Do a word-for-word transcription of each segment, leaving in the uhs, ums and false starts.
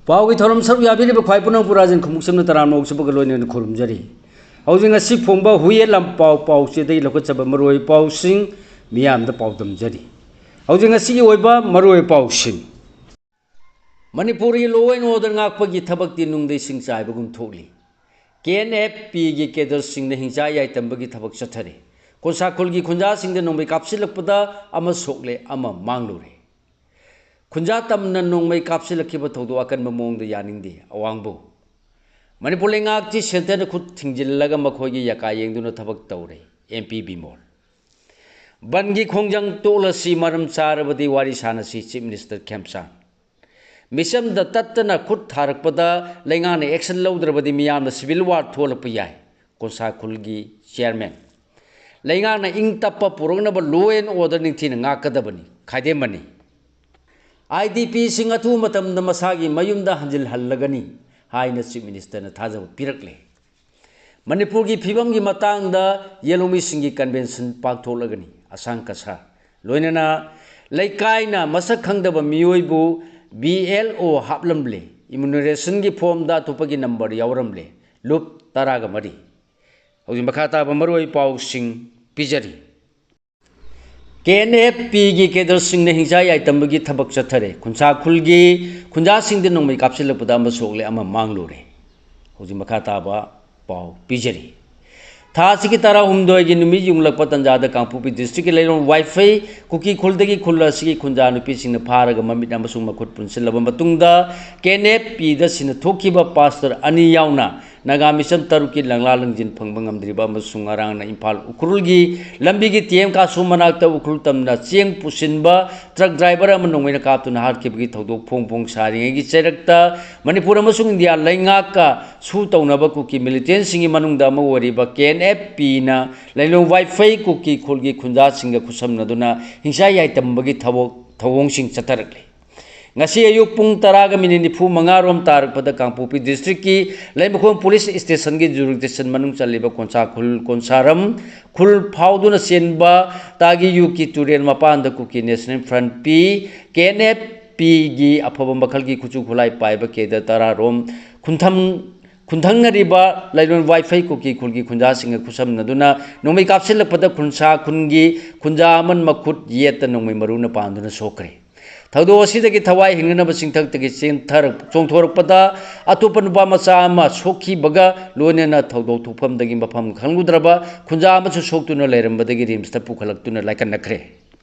ꯄꯥꯎꯒꯤ ꯊꯧꯔꯝ ꯁꯔꯨꯛ ꯌꯥꯕꯤꯔꯤꯕ ꯈ꯭ꯋꯥꯏ ꯄꯨꯝꯅꯃꯛꯄꯨ ꯔꯥꯖꯦꯟ ꯈꯨꯃꯨꯛꯆꯝꯅ ꯇꯔꯥꯝꯅ ꯑꯣꯛꯆꯕꯒ ꯂꯣꯏꯅꯅ ꯈꯨꯔꯨꯝꯖꯔꯤ꯫ ꯍꯧꯖꯤꯛ ꯉꯁꯤ ꯐꯣꯡꯕ ꯍꯨꯏꯌꯦꯟ ꯂꯥꯟꯄꯥꯎ ꯄꯥꯎꯆꯦꯗꯒꯤ ꯂꯧꯈꯠꯆꯕ ꯃꯔꯨꯑꯣꯏꯕ ꯄꯥꯎꯁꯤꯡ ꯃꯤꯌꯥꯝꯗ ꯄꯥꯎꯗꯝꯖꯔꯤ꯫ ꯍꯧꯖꯤꯛ ꯉꯁꯤꯒꯤ ꯑꯣꯏꯕ ꯃꯔꯨꯑꯣꯏꯕ ꯄꯥꯎꯁꯤꯡ꯫ ꯃꯅꯤꯄꯨꯔꯒꯤ law and order ꯉꯥꯛꯄꯒꯤ ꯊꯕꯛꯇꯤ ꯅꯨꯡꯗ ꯏꯁꯤꯡ ꯆꯥꯏꯕꯒꯨꯝ ꯊꯣꯛꯂꯤ꯫ ꯀꯦ ꯑꯦꯟ ꯑꯦꯐ ꯄꯤꯒꯤ cadreꯁꯤꯡꯅ ꯍꯤꯡꯆꯥ ꯌꯥꯏꯇꯝꯕꯒꯤ ꯊꯕꯛ ꯆꯠꯊꯔꯤ꯫ ꯀꯣꯟꯁꯥꯈꯨꯜꯒꯤ ꯈꯨꯟꯖꯥꯁꯤꯡꯗ ꯅꯣꯡꯃꯩ ꯀꯥꯞꯁꯤꯜꯂꯛꯄꯗ ꯑꯃ ꯁꯣꯛꯂꯦ, ꯑꯃ ꯃꯥꯡꯂꯨꯔꯦ꯫ ꯈꯨꯟꯖꯥ ꯇꯝꯅ ꯅꯣꯡꯃꯩ ꯀꯥꯞꯁꯤꯜꯂꯛꯈꯤꯕ ꯊꯧꯗꯣꯛ ꯑꯀꯟꯕ ꯃꯑꯣꯡꯗ ꯌꯥꯅꯤꯡꯗꯦ, ꯑꯋꯥꯡꯕꯧ꯫ ꯃꯅꯤꯄꯨꯔ ꯂꯩꯉꯥꯛꯀꯤ centreꯅ ꯈꯨꯠ ꯊꯤꯡꯖꯤꯜꯂꯒ ꯃꯈꯣꯏꯒꯤ ꯌꯥꯀꯥ ꯌꯦꯡꯗꯨꯅ ꯊꯕꯛ ꯇꯧꯔꯦ, ꯑꯦꯝ ꯄꯤ ꯕꯤꯃꯣꯜ꯫ ꯕꯟꯒꯤ ꯈꯣꯡꯖꯪ ꯇꯣꯛꯂꯁꯤ, ꯃꯔꯝ ꯆꯥꯔꯕꯗꯤ ꯋꯥꯔꯤ ꯁꯥꯟꯅꯁꯤ, Chief Minister ꯈꯦꯝꯆꯥꯟ꯫ ꯃꯤꯆꯝꯗ ꯇꯠꯇꯅ ꯈꯨꯠ ꯊꯥꯔꯛꯄꯗ ꯂꯩꯉꯥꯛꯅ action ꯂꯧꯗ꯭ꯔꯕꯗꯤ ꯃꯤꯌꯥꯝꯅ civil war ꯊꯣꯛꯂꯛꯄ ꯌꯥꯏ, ꯀꯣꯟꯁꯥꯈꯨꯜꯒꯤ chairman꯫ ꯂꯩꯉꯥꯛꯅ ꯏꯪ ꯇꯞꯄ ꯄꯨꯔꯛꯅꯕ law and order ꯅꯤꯡꯊꯤꯅ ꯉꯥꯛꯀꯗꯕꯅꯤ, ꯈꯥꯏꯗꯦꯝꯕꯅꯤ꯫ ꯑꯥꯏ ꯗꯤ ꯄꯤꯁꯤꯡ ꯑꯊꯨꯕ ꯃꯇꯝꯗ ꯃꯁꯥꯒꯤ ꯃꯌꯨꯝꯗ ꯍꯟꯖꯤꯜꯍꯜꯂꯒꯅꯤ ꯍꯥꯏꯅ Chief Ministerꯅ ꯊꯥꯖꯕ ꯄꯤꯔꯛꯂꯦ꯫ ꯃꯅꯤꯄꯨꯔꯒꯤ ꯐꯤꯕꯝꯒꯤ ꯃꯇꯥꯡꯗ ꯌꯦꯜꯍꯧꯃꯤꯁꯤꯡꯒꯤ convention ꯄꯥꯡꯊꯣꯛꯂꯒꯅꯤ, ꯑꯁꯥꯡ ꯀꯁꯥ꯫ ꯂꯣꯏꯅꯅ ꯂꯩꯀꯥꯏꯅ ꯃꯁꯛ ꯈꯪꯗꯕ ꯃꯤꯑꯣꯏꯕꯨ ꯕꯤ ꯑꯦꯜ ꯑꯣ ꯍꯥꯞꯂꯝꯂꯦ, enumeration formꯗ ꯑꯇꯣꯞꯄꯒꯤ number ꯌꯥꯎꯔꯝꯂꯦ, ꯂꯨꯞ ꯇꯔꯥꯒ ꯃꯔꯤ꯫ ꯍꯧꯖꯤꯛ ꯃꯈꯥ ꯇꯥꯕ ꯃꯔꯨꯑꯣꯏꯕ ꯄꯥꯎꯁꯤꯡ ꯄꯤꯖꯔꯤ꯫ ꯀꯦ ꯑꯦꯟ ꯑꯦꯐ ꯄꯤꯒꯤ cadreꯁꯤꯡꯅ ꯍꯤꯡꯆꯥ ꯌꯥꯏꯇꯝꯕꯒꯤ ꯊꯕꯛ ꯆꯠꯊꯔꯦ꯫ ꯈꯨꯟꯁꯥꯈꯨꯜꯒꯤ ꯈꯨꯟꯖꯥꯁꯤꯡꯗ ꯅꯣꯡꯃꯩ ꯀꯥꯞꯁꯤꯜꯂꯛꯄꯗ ꯑꯃ ꯁꯣꯛꯂꯦ, ꯑꯃ ꯃꯥꯡꯂꯨꯔꯦ꯫ ꯍꯧꯖꯤꯛ ꯃꯈꯥ ꯇꯥꯕ ꯄꯥꯎ ꯄꯤꯖꯔꯤ꯫ ꯊꯥ ꯑꯁꯤꯒꯤ ꯇꯔꯥꯍꯨꯝꯗꯣꯏꯒꯤ ꯅꯨꯃꯤꯠ ꯌꯨꯡꯂꯛꯄ ꯇꯥꯟꯖꯥꯗ ꯀꯥꯡꯄꯣꯛꯄꯤ districtꯀꯤ ꯂꯩꯔꯣꯡ ꯋꯥꯏꯐꯩ ꯀꯨꯀꯤ ꯈꯨꯜꯗꯒꯤ ꯈꯨꯜ ꯑꯁꯤꯒꯤ ꯈꯨꯟꯖꯥ ꯅꯨꯄꯤꯁꯤꯡꯅ ꯐꯥꯔꯒ ꯃꯃꯤꯠ ꯑꯃꯁꯨꯡ ꯃꯈꯨꯠ ꯄꯨꯟꯁꯤꯜꯂꯕ ꯃꯇꯨꯡꯗ, ꯀꯦ ꯑꯦꯟ ꯑꯦꯐ ꯄꯤꯗ ꯁꯤꯟꯅ ꯊꯣꯛꯈꯤꯕ pastor ꯑꯅꯤ ꯌꯥꯎꯅ ꯅꯥꯒꯥ ꯃꯤꯆꯝ ꯇꯔꯨꯛꯀꯤ ꯂꯪꯂꯥ ꯂꯪꯖꯤꯟ ꯐꯪꯕ ꯉꯝꯗ꯭ꯔꯤꯕ ꯑꯃꯁꯨꯡ ꯉꯔꯥꯡꯅ ꯏꯝꯐꯥꯜ ꯎꯈ꯭ꯔꯨꯜꯒꯤ ꯂꯝꯕꯤꯒꯤ ꯇꯤ ꯑꯦꯝ ꯀꯥꯁꯨ ꯃꯅꯥꯛꯇ ꯎꯈ꯭ꯔꯨꯜ ꯇꯝꯅ ꯆꯦꯡ ꯄꯨꯁꯤꯟꯕ truck driver ꯑꯃ ꯅꯣꯡꯃꯩꯅ ꯀꯥꯞꯇꯨꯅ ꯍꯥꯠꯈꯤꯕꯒꯤ ꯊꯧꯗꯣꯛ ꯐꯣꯡ ꯐꯣꯡ ꯁꯥꯔꯤꯉꯩꯒꯤ ꯆꯩꯔꯛꯇ, ꯃꯅꯤꯄꯨꯔ ꯑꯃꯁꯨꯡ ꯏꯟꯗꯤꯌꯥ ꯂꯩꯉꯥꯛꯀ ꯁꯨ ꯇꯧꯅꯕ ꯀꯨꯀꯤ militantꯁꯤꯡꯒꯤ ꯃꯅꯨꯡꯗ ꯑꯃ ꯑꯣꯏꯔꯤꯕ ꯀꯦ ꯑꯦꯟ ꯑꯦꯐ ꯄꯤꯅ ꯂꯩꯂꯣꯡ ꯋꯥꯏꯐꯩ ꯀꯨꯀꯤ ꯈꯨꯜꯒꯤ ꯈꯨꯟꯖꯥꯁꯤꯡꯒ ꯈꯨꯠꯁꯝꯅꯗꯨꯅ ꯍꯤꯡꯁꯥ ꯌꯥꯏꯇꯝꯕꯒꯤ ꯊꯕꯛ ꯊꯧꯑꯣꯡꯁꯤꯡ ꯆꯠꯊꯔꯛꯂꯤ꯫ ꯉꯁꯤ ꯑꯌꯨꯛ ꯄꯨꯡ ꯇꯔꯥꯒ ꯃꯤꯅꯤꯠ ꯅꯤꯐꯨ ꯃꯉꯥ ꯔꯣꯝ ꯇꯥꯔꯛꯄꯗ ꯀꯥꯡꯄꯣꯛꯄꯤ districtꯀꯤ ꯂꯩꯃꯈꯣꯡ police stationꯒꯤ jurisdiction ꯃꯅꯨꯡ ꯆꯜꯂꯤꯕ ꯀꯣꯟꯁꯥ ꯈꯨꯜ, ꯀꯣꯟꯁꯥꯔꯝ ꯈꯨꯜ ꯐꯥꯎꯗꯨꯅ ꯆꯦꯟꯕ ꯇꯥꯒꯤ ꯌꯨꯀꯤ ꯇꯨꯔꯦꯜ ꯃꯄꯥꯟꯗ Kuki National Front P, K N F ꯄꯤꯒꯤ ꯑꯐꯕ ꯃꯈꯜꯒꯤ ꯈꯨꯠꯁꯨ ꯈꯨꯠꯂꯥꯏ ꯄꯥꯏꯕ ꯀꯦꯗꯔ ꯇꯔꯥꯔꯣꯝ ꯈꯨꯟꯊꯝ-, ꯈꯨꯟꯊꯪꯅꯔꯤꯕ ꯂꯩꯔꯣꯟ ꯋꯥꯏꯐꯩ ꯀꯨꯀꯤ ꯈꯨꯜꯒꯤ ꯈꯨꯟꯖꯥꯁꯤꯡꯒ ꯈꯨꯠꯁꯝꯅꯗꯨꯅ ꯅꯣꯡꯃꯩ ꯀꯥꯞꯁꯤꯜꯂꯛꯄꯗ ꯈꯨꯟꯁꯥ ꯈꯨꯟꯒꯤ ꯈꯨꯟꯖꯥ ꯑꯃꯟ ꯃꯈꯨꯠ ꯌꯦꯠꯇ ꯅꯣꯡꯃꯩ ꯃꯔꯨꯅ ꯄꯥꯟꯗꯨꯅ ꯁꯣꯛꯈ꯭ꯔꯦ꯫ ꯊꯧꯗꯣꯛ ꯑꯁꯤꯗꯒꯤ ꯊꯋꯥꯏ ꯍꯤꯡꯅꯅꯕ ꯆꯤꯡꯊꯛꯇꯒꯤ ꯆꯦꯟꯊꯔꯛ-, ꯆꯣꯡꯊꯣꯔꯛꯄꯗ ꯑꯇꯣꯞꯄ ꯅꯨꯄꯥ ꯃꯆꯥ ꯑꯃ ꯁꯣꯛꯈꯤꯕꯒ ꯂꯣꯏꯅꯅ ꯊꯧꯗꯣꯛ ꯊꯣꯛꯐꯝꯗꯒꯤ ꯃꯐꯝ ꯈꯪꯂꯨꯗ꯭ꯔꯕ ꯈꯨꯟꯖꯥ ꯑꯃꯁꯨ ꯁꯣꯛꯇꯨꯅ ꯂꯩꯔꯝꯕꯗꯒꯤ ꯔꯤꯝꯁꯇ ꯄꯨꯈꯠꯂꯛꯇꯨꯅ ꯂꯥꯏꯀꯠꯅꯈ꯭ꯔꯦ꯫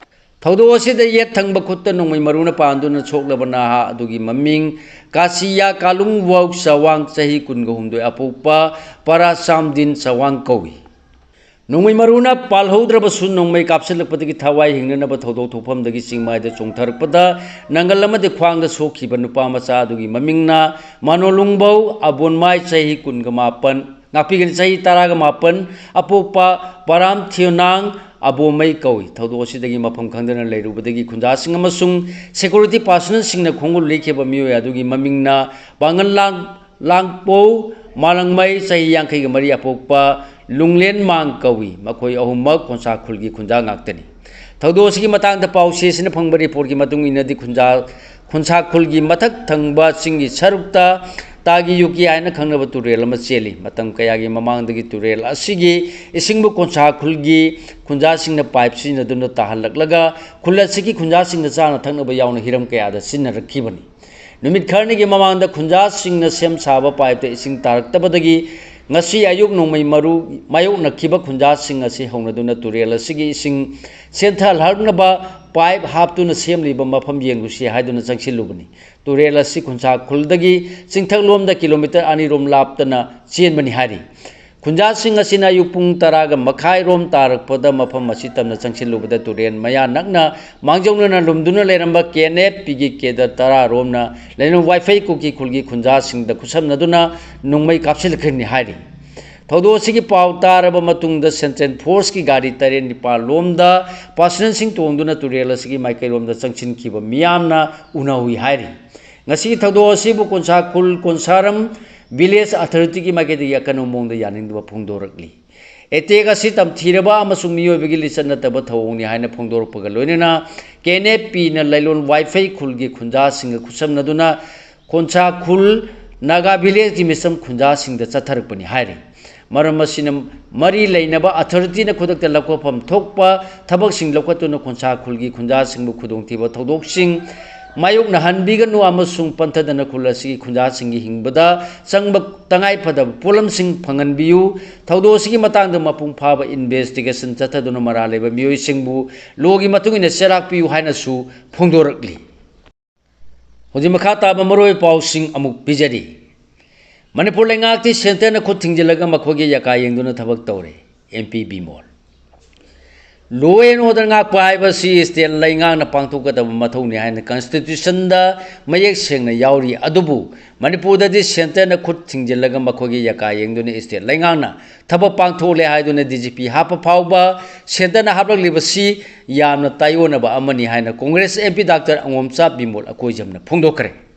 ꯊꯧꯗꯣꯛ ꯑꯁꯤꯗ ꯌꯦꯠ ꯊꯪꯕ ꯈꯨꯠꯇ ꯅꯣꯡꯃꯩ ꯃꯔꯨꯅ ꯄꯥꯟꯗꯨꯅ ꯁꯣꯛꯂꯕ ꯅꯍꯥ ꯑꯗꯨꯒꯤ ꯃꯃꯤꯡ ꯀꯥꯁꯤꯌꯥ ꯀꯥꯂꯨꯡꯋꯥꯎ ꯆꯋꯥꯡ, ꯆꯍꯤ ꯀꯨꯟꯒ ꯍꯨꯝꯗꯣꯏ, ꯑꯄꯣꯛꯄ ꯄꯔꯥꯁꯥꯝꯗꯤꯟ ꯆꯋꯥꯡ ꯀꯧꯏ꯫ ꯅꯣꯡꯃꯩ ꯃꯔꯨꯅ ꯄꯥꯜꯍꯧꯗ꯭ꯔꯕꯁꯨ ꯅꯣꯡꯃꯩ ꯀꯥꯞꯁꯤꯜꯂꯛꯄꯗꯒꯤ ꯊꯋꯥꯏ ꯍꯤꯡꯅꯅꯕ ꯊꯧꯗꯣꯛ ꯊꯣꯛꯐꯝꯗꯒꯤ ꯆꯤꯡꯃꯥꯏꯗ ꯆꯣꯡꯊꯔꯛꯄꯗ ꯅꯪꯒꯜ ꯑꯃꯗꯤ ꯈ꯭ꯋꯥꯡꯗ ꯁꯣꯛꯈꯤꯕ ꯅꯨꯄꯥ ꯃꯆꯥ ꯑꯗꯨꯒꯤ ꯃꯃꯤꯡꯅ ꯃꯥꯅꯣꯂꯨꯡꯕꯧ ꯑꯕꯣꯟꯃꯥꯏ, ꯆꯍꯤ ꯀꯨꯟꯒ ꯃꯥꯄꯟ, ꯉꯥꯛꯄꯤꯒꯅꯤ, ꯆꯍꯤ ꯇꯔꯥꯒ ꯃꯥꯄꯟ, ꯑꯄꯣꯛꯄ ꯄꯔꯥꯝ ꯊꯤꯌꯣꯅꯥꯡ ꯑꯕꯣꯃꯩ ꯀꯧꯏ꯫ ꯊꯧꯗꯣꯛ ꯑꯁꯤꯗꯒꯤ ꯃꯐꯝ ꯈꯪꯗꯅ ꯂꯩꯔꯨꯕꯗꯒꯤ ꯈꯨꯟꯖꯥꯁꯤꯡ ꯑꯃꯁꯨꯡ ꯁꯦꯀ꯭ꯌꯨꯔꯤꯇꯤ ꯄꯥꯔꯁꯅꯦꯜꯁꯤꯡꯅ ꯈꯣꯡꯒꯨꯜ ꯂꯤꯈꯤꯕ ꯃꯤꯑꯣꯏ ꯑꯗꯨꯒꯤ ꯃꯃꯤꯡꯅ ꯄꯥꯡꯒꯜ ꯂꯥꯡ-, ꯂꯥꯡꯄꯧ ꯃꯥꯂꯪꯃꯩ, ꯆꯍꯤ ꯌꯥꯡꯈꯩꯒ ꯃꯔꯤ, ꯑꯄꯣꯛꯄ ꯂꯨꯡꯂꯦꯟ ꯃꯥꯡ ꯀꯧꯏ꯫ ꯃꯈꯣꯏ ꯑꯍꯨꯝꯃꯛ ꯀꯣꯟꯁꯥ ꯈꯨꯜꯒꯤ ꯈꯨꯟꯖꯥ ꯉꯥꯛꯇꯅꯤ꯫ ꯊꯧꯗꯣꯛ ꯑꯁꯤꯒꯤ ꯃꯇꯥꯡꯗ ꯄꯥꯎ ꯆꯦꯁꯤꯅ ꯐꯪꯕ ꯔꯤꯄꯣꯔꯠꯀꯤ ꯃꯇꯨꯡ ꯏꯟꯅꯗꯤ ꯈꯨꯟꯖꯥ-, ꯈꯨꯟꯁꯥ ꯈꯨꯜꯒꯤ ꯃꯊꯛ ꯊꯪꯕ ꯆꯤꯡꯒꯤ ꯁꯔꯨꯛꯇ ꯇꯥꯒꯤ ꯌꯨꯀꯤ ꯍꯥꯏꯅ ꯈꯪꯅꯕ ꯇꯨꯔꯦꯜ ꯑꯃ ꯆꯦꯜꯂꯤ꯫ ꯃꯇꯝ ꯀꯌꯥꯒꯤ ꯃꯃꯥꯡꯗꯒꯤ ꯇꯨꯔꯦꯜ ꯑꯁꯤꯒꯤ ꯏꯁꯤꯡꯕꯨ ꯀꯣꯟꯁꯥ ꯈꯨꯜꯒꯤ ꯈꯨꯟꯖꯥꯁꯤꯡꯅ ꯄꯥꯏꯞ ꯁꯤꯖꯤꯟꯅꯗꯨꯅ ꯇꯥꯍꯜꯂꯛꯂꯒ ꯈꯨꯜ ꯑꯁꯤꯒꯤ ꯈꯨꯟꯖꯥꯁꯤꯡꯅ ꯆꯥꯅ ꯊꯛꯅꯕ ꯌꯥꯎꯅ ꯍꯤꯔꯝ ꯀꯌꯥꯗ ꯁꯤꯖꯤꯟꯅꯔꯛꯈꯤꯕꯅꯤ꯫ ꯅꯨꯃꯤꯠ ꯈꯔꯅꯤꯒꯤ ꯃꯃꯥꯡꯗ ꯈꯨꯟꯖꯥꯁꯤꯡꯅ ꯁꯦꯝ ꯁꯥꯕ ꯄꯥꯏꯞꯇ ꯏꯁꯤꯡ ꯇꯥꯔꯛꯇꯕꯗꯒꯤ ꯉꯁꯤ ꯑꯌꯨꯛ ꯅꯣꯡꯃꯩ ꯃꯔꯨ ꯃꯥꯌꯣꯛꯅꯈꯤꯕ ꯈꯨꯟꯖꯥꯁꯤꯡ ꯑꯁꯤ ꯍꯧꯅꯗꯨꯅ ꯇꯨꯔꯦꯜ ꯑꯁꯤꯒꯤ ꯏꯁꯤꯡ ꯆꯦꯟꯊꯍꯜꯂꯛꯅꯕ ꯄꯥꯏꯞ ꯍꯥꯞꯇꯨꯅ ꯁꯦꯝꯂꯤꯕ ꯃꯐꯝ ꯌꯦꯡꯂꯨꯁꯤ ꯍꯥꯏꯗꯨꯅ ꯆꯪꯁꯤꯜꯂꯨꯕꯅꯤ꯫ ꯇꯨꯔꯦꯜ ꯑꯁꯤ ꯈꯨꯟꯁꯥ ꯈꯨꯜꯗꯒꯤ ꯆꯤꯡꯊꯛꯂꯣꯝꯗ ꯀꯤꯂꯣꯃꯤꯇꯔ ꯑꯅꯤꯔꯣꯝ ꯂꯥꯞꯇꯅ ꯆꯦꯟꯕꯅꯤ ꯍꯥꯏꯔꯤ꯫ ꯈꯨꯟꯖꯥꯁꯤꯡ ꯑꯁꯤꯅ ꯑꯌꯨꯛ ꯄꯨꯡ ꯇꯔꯥꯒ ꯃꯈꯥꯏꯔꯣꯝ ꯇꯥꯔꯛꯄꯗ ꯃꯐꯝ ꯑꯁꯤ ꯇꯝꯅ ꯆꯪꯁꯤꯜꯂꯨꯕꯗ ꯇꯨꯔꯦꯜ ꯃꯌꯥ ꯅꯛꯅ ꯃꯥꯡꯖꯧꯅꯅ ꯂꯨꯝꯗꯨꯅ ꯂꯩꯔꯝꯕ ꯀꯦ ꯑꯦꯟ ꯑꯦꯐ ꯄꯤꯒꯤ ꯀꯦꯗꯔ ꯇꯔꯥꯔꯣꯝꯅ ꯂꯩꯔꯝꯕ ꯋꯥꯏꯐꯩ ꯀꯨꯀꯤ ꯈꯨꯜꯒꯤ ꯈꯨꯟꯖꯥꯁꯤꯡꯗ ꯈꯨꯠꯁꯝꯅꯗꯨꯅ ꯅꯣꯡꯃꯩ ꯀꯥꯞꯁꯤꯜꯂꯛꯈꯤꯕꯅꯤ ꯍꯥꯏꯔꯤ꯫ ꯊꯧꯗꯣꯛ ꯑꯁꯤꯒꯤ ꯄꯥꯎ ꯇꯥꯔꯕ ꯃꯇꯨꯡꯗ ꯁꯦꯟꯇ꯭ꯔꯦꯜ ꯐꯣꯔꯁꯀꯤ ꯒꯥꯔꯤ ꯇꯔꯦꯠ ꯅꯤꯄꯥꯜ ꯂꯣꯝꯗ ꯄꯥꯔꯁꯅꯦꯜꯁꯤꯡ ꯇꯣꯡꯗꯨꯅ ꯇꯨꯔꯦꯜ ꯑꯁꯤꯒꯤ ꯃꯥꯏꯀꯩꯔꯣꯝꯗ ꯆꯪꯁꯤꯟꯈꯤꯕ ꯃꯤꯌꯥꯝꯅ ꯎꯅꯍꯧꯏ ꯍꯥꯏꯔꯤ꯫ ꯉꯁꯤꯒꯤ ꯊꯧꯗꯣꯛ ꯑꯁꯤꯕꯨ ꯀꯣꯟꯁꯥ ꯈꯨꯜ ꯀꯣꯟꯁꯥꯔꯝ ꯚꯤꯂꯦꯖ ꯑꯊꯣꯔꯤꯇꯤꯒꯤ ꯃꯥꯏꯀꯩꯗꯒꯤ ꯑꯀꯟꯕ ꯃꯑꯣꯡꯗ ꯌꯥꯅꯤꯡꯗꯕ ꯐꯣꯡꯗꯣꯔꯛꯂꯤ꯫ ꯑꯦꯇꯦꯛ ꯑꯁꯤ ꯇꯝꯊꯤꯔꯕ ꯑꯃꯁꯨꯡ ꯃꯤꯑꯣꯏꯕꯒꯤ ꯂꯤꯆꯠ ꯅꯠꯇꯕ ꯊꯧꯑꯣꯡꯅꯤ ꯍꯥꯏꯅ ꯐꯣꯡꯗꯣꯔꯛꯄꯒ ꯂꯣꯏꯅꯅ, ꯀꯦ ꯑꯦꯟ ꯑꯦꯐ ꯄꯤꯅ ꯂꯥꯏꯂꯣꯟ ꯋꯥꯏꯐꯩ ꯈꯨꯜꯒꯤ ꯈꯨꯟꯖꯥꯁꯤꯡꯒ ꯈꯨꯠꯁꯝꯅꯗꯨꯅ ꯈꯣꯟꯁꯥ ꯈꯨꯜ ꯅꯥꯒꯥ ꯚꯤꯂꯦꯖꯀꯤ ꯃꯤꯁꯝ ꯈꯨꯟꯖꯥꯁꯤꯡꯗ ꯆꯠꯊꯔꯛꯄꯅꯤ ꯍꯥꯏꯔꯤ꯫ ꯃꯔꯝ ꯑꯁꯤꯅ ꯃꯔꯤ ꯂꯩꯅꯕ ꯑꯣꯊꯣꯔꯤꯇꯤꯅ ꯈꯨꯗꯛꯇ ꯂꯧꯈꯠꯐꯝ ꯊꯣꯛꯄ ꯊꯕꯛꯁꯤꯡ ꯂꯧꯈꯠꯇꯨꯅ ꯈꯣꯟꯁꯥ ꯈꯨꯜꯒꯤ ꯈꯨꯟꯖꯥꯁꯤꯡꯕꯨ ꯈꯨꯗꯣꯡꯊꯤꯕ ꯊꯧꯗꯣꯛꯁꯤꯡ ꯃꯥꯌꯣꯛꯅꯍꯟꯕꯤꯒꯅꯨ ꯑꯃꯁꯨꯡ ꯄꯟꯊꯗꯅ ꯈꯨꯜ ꯑꯁꯤꯒꯤ ꯈꯨꯟꯖꯥꯁꯤꯡꯒꯤ ꯍꯤꯡꯕꯗ ꯆꯪꯕ ꯇꯉꯥꯏꯐꯗꯕ ꯄꯣꯠꯂꯝꯁꯤꯡ ꯐꯪꯍꯟꯕꯤꯌꯨ꯫ ꯊꯧꯗꯣꯛ ꯑꯁꯤꯒꯤ ꯃꯇꯥꯡꯗ ꯃꯄꯨꯡ ꯐꯥꯕ ꯏꯟꯚꯦꯁꯇꯤꯒꯦꯁꯟ ꯆꯠꯊꯗꯨꯅ ꯃꯔꯥꯜ ꯂꯩꯕ ꯃꯤꯑꯣꯏꯁꯤꯡꯕꯨ ꯂꯣꯒꯤ ꯃꯇꯨꯡ ꯏꯟꯅ ꯆꯩꯔꯥꯛ ꯄꯤꯌꯨ ꯍꯥꯏꯅꯁꯨ ꯐꯣꯡꯗꯣꯔꯛꯂꯤ꯫ ꯍꯧꯖꯤꯛ ꯃꯈꯥ ꯇꯥꯕ ꯃꯔꯨꯑꯣꯏꯕ ꯄꯥꯎꯁꯤꯡ ꯑꯃꯨꯛ ꯄꯤꯖꯔꯤ꯫ ꯃꯅꯤꯄꯨꯔ ꯂꯩꯉꯥꯛꯇꯤ ꯁꯦꯟꯇꯔꯅ ꯈꯨꯠ ꯊꯤꯡꯖꯤꯜꯂꯒ ꯃꯈꯣꯏꯒꯤ ꯌꯥꯀꯥ ꯌꯦꯡꯗꯨꯅ ꯊꯕꯛ ꯇꯧꯔꯦ, M P Bimol. Law and order ꯉꯥꯛꯄ ꯍꯥꯏꯕꯁꯤ ꯁ꯭ꯇꯦꯠ ꯂꯩꯉꯥꯛꯅ ꯄꯥꯡꯊꯣꯛꯀꯗꯕ ꯃꯊꯧꯅꯤ ꯍꯥꯏꯅ ꯀꯟꯁꯇꯤꯇ꯭ꯌꯨꯁꯟꯗ ꯃꯌꯦꯛ ꯁꯦꯡꯅ ꯌꯥꯎꯔꯤ꯫ ꯑꯗꯨꯕꯨ ꯃꯅꯤꯄꯨꯔꯗꯗꯤ ꯁꯦꯟꯇꯔꯅ ꯈꯨꯠ ꯊꯤꯡꯖꯤꯜꯂꯒ ꯃꯈꯣꯏꯒꯤ ꯌꯥꯀꯥ ꯌꯦꯡꯗꯨꯅ ꯁ꯭ꯇꯦꯠ ꯂꯩꯉꯥꯛꯅ ꯊꯕꯛ ꯄꯥꯡꯊꯣꯛꯂꯦ ꯍꯥꯏꯗꯨꯅ ꯗꯤ ꯖꯤ ꯄꯤ ꯍꯥꯞꯄ ꯐꯥꯎꯕ ꯁꯦꯟꯇꯔꯅ ꯍꯥꯞꯂꯛꯂꯤꯕꯁꯤ ꯌꯥꯝꯅ ꯇꯥꯏꯑꯣꯟꯅꯕ ꯑꯃꯅꯤ ꯍꯥꯏꯅ Congress M P doctor ꯑꯉꯣꯝꯆꯥ Bimol ꯑꯀꯣꯏꯖꯝꯅ ꯐꯣꯡꯗꯣꯛꯈ꯭ꯔꯦ꯫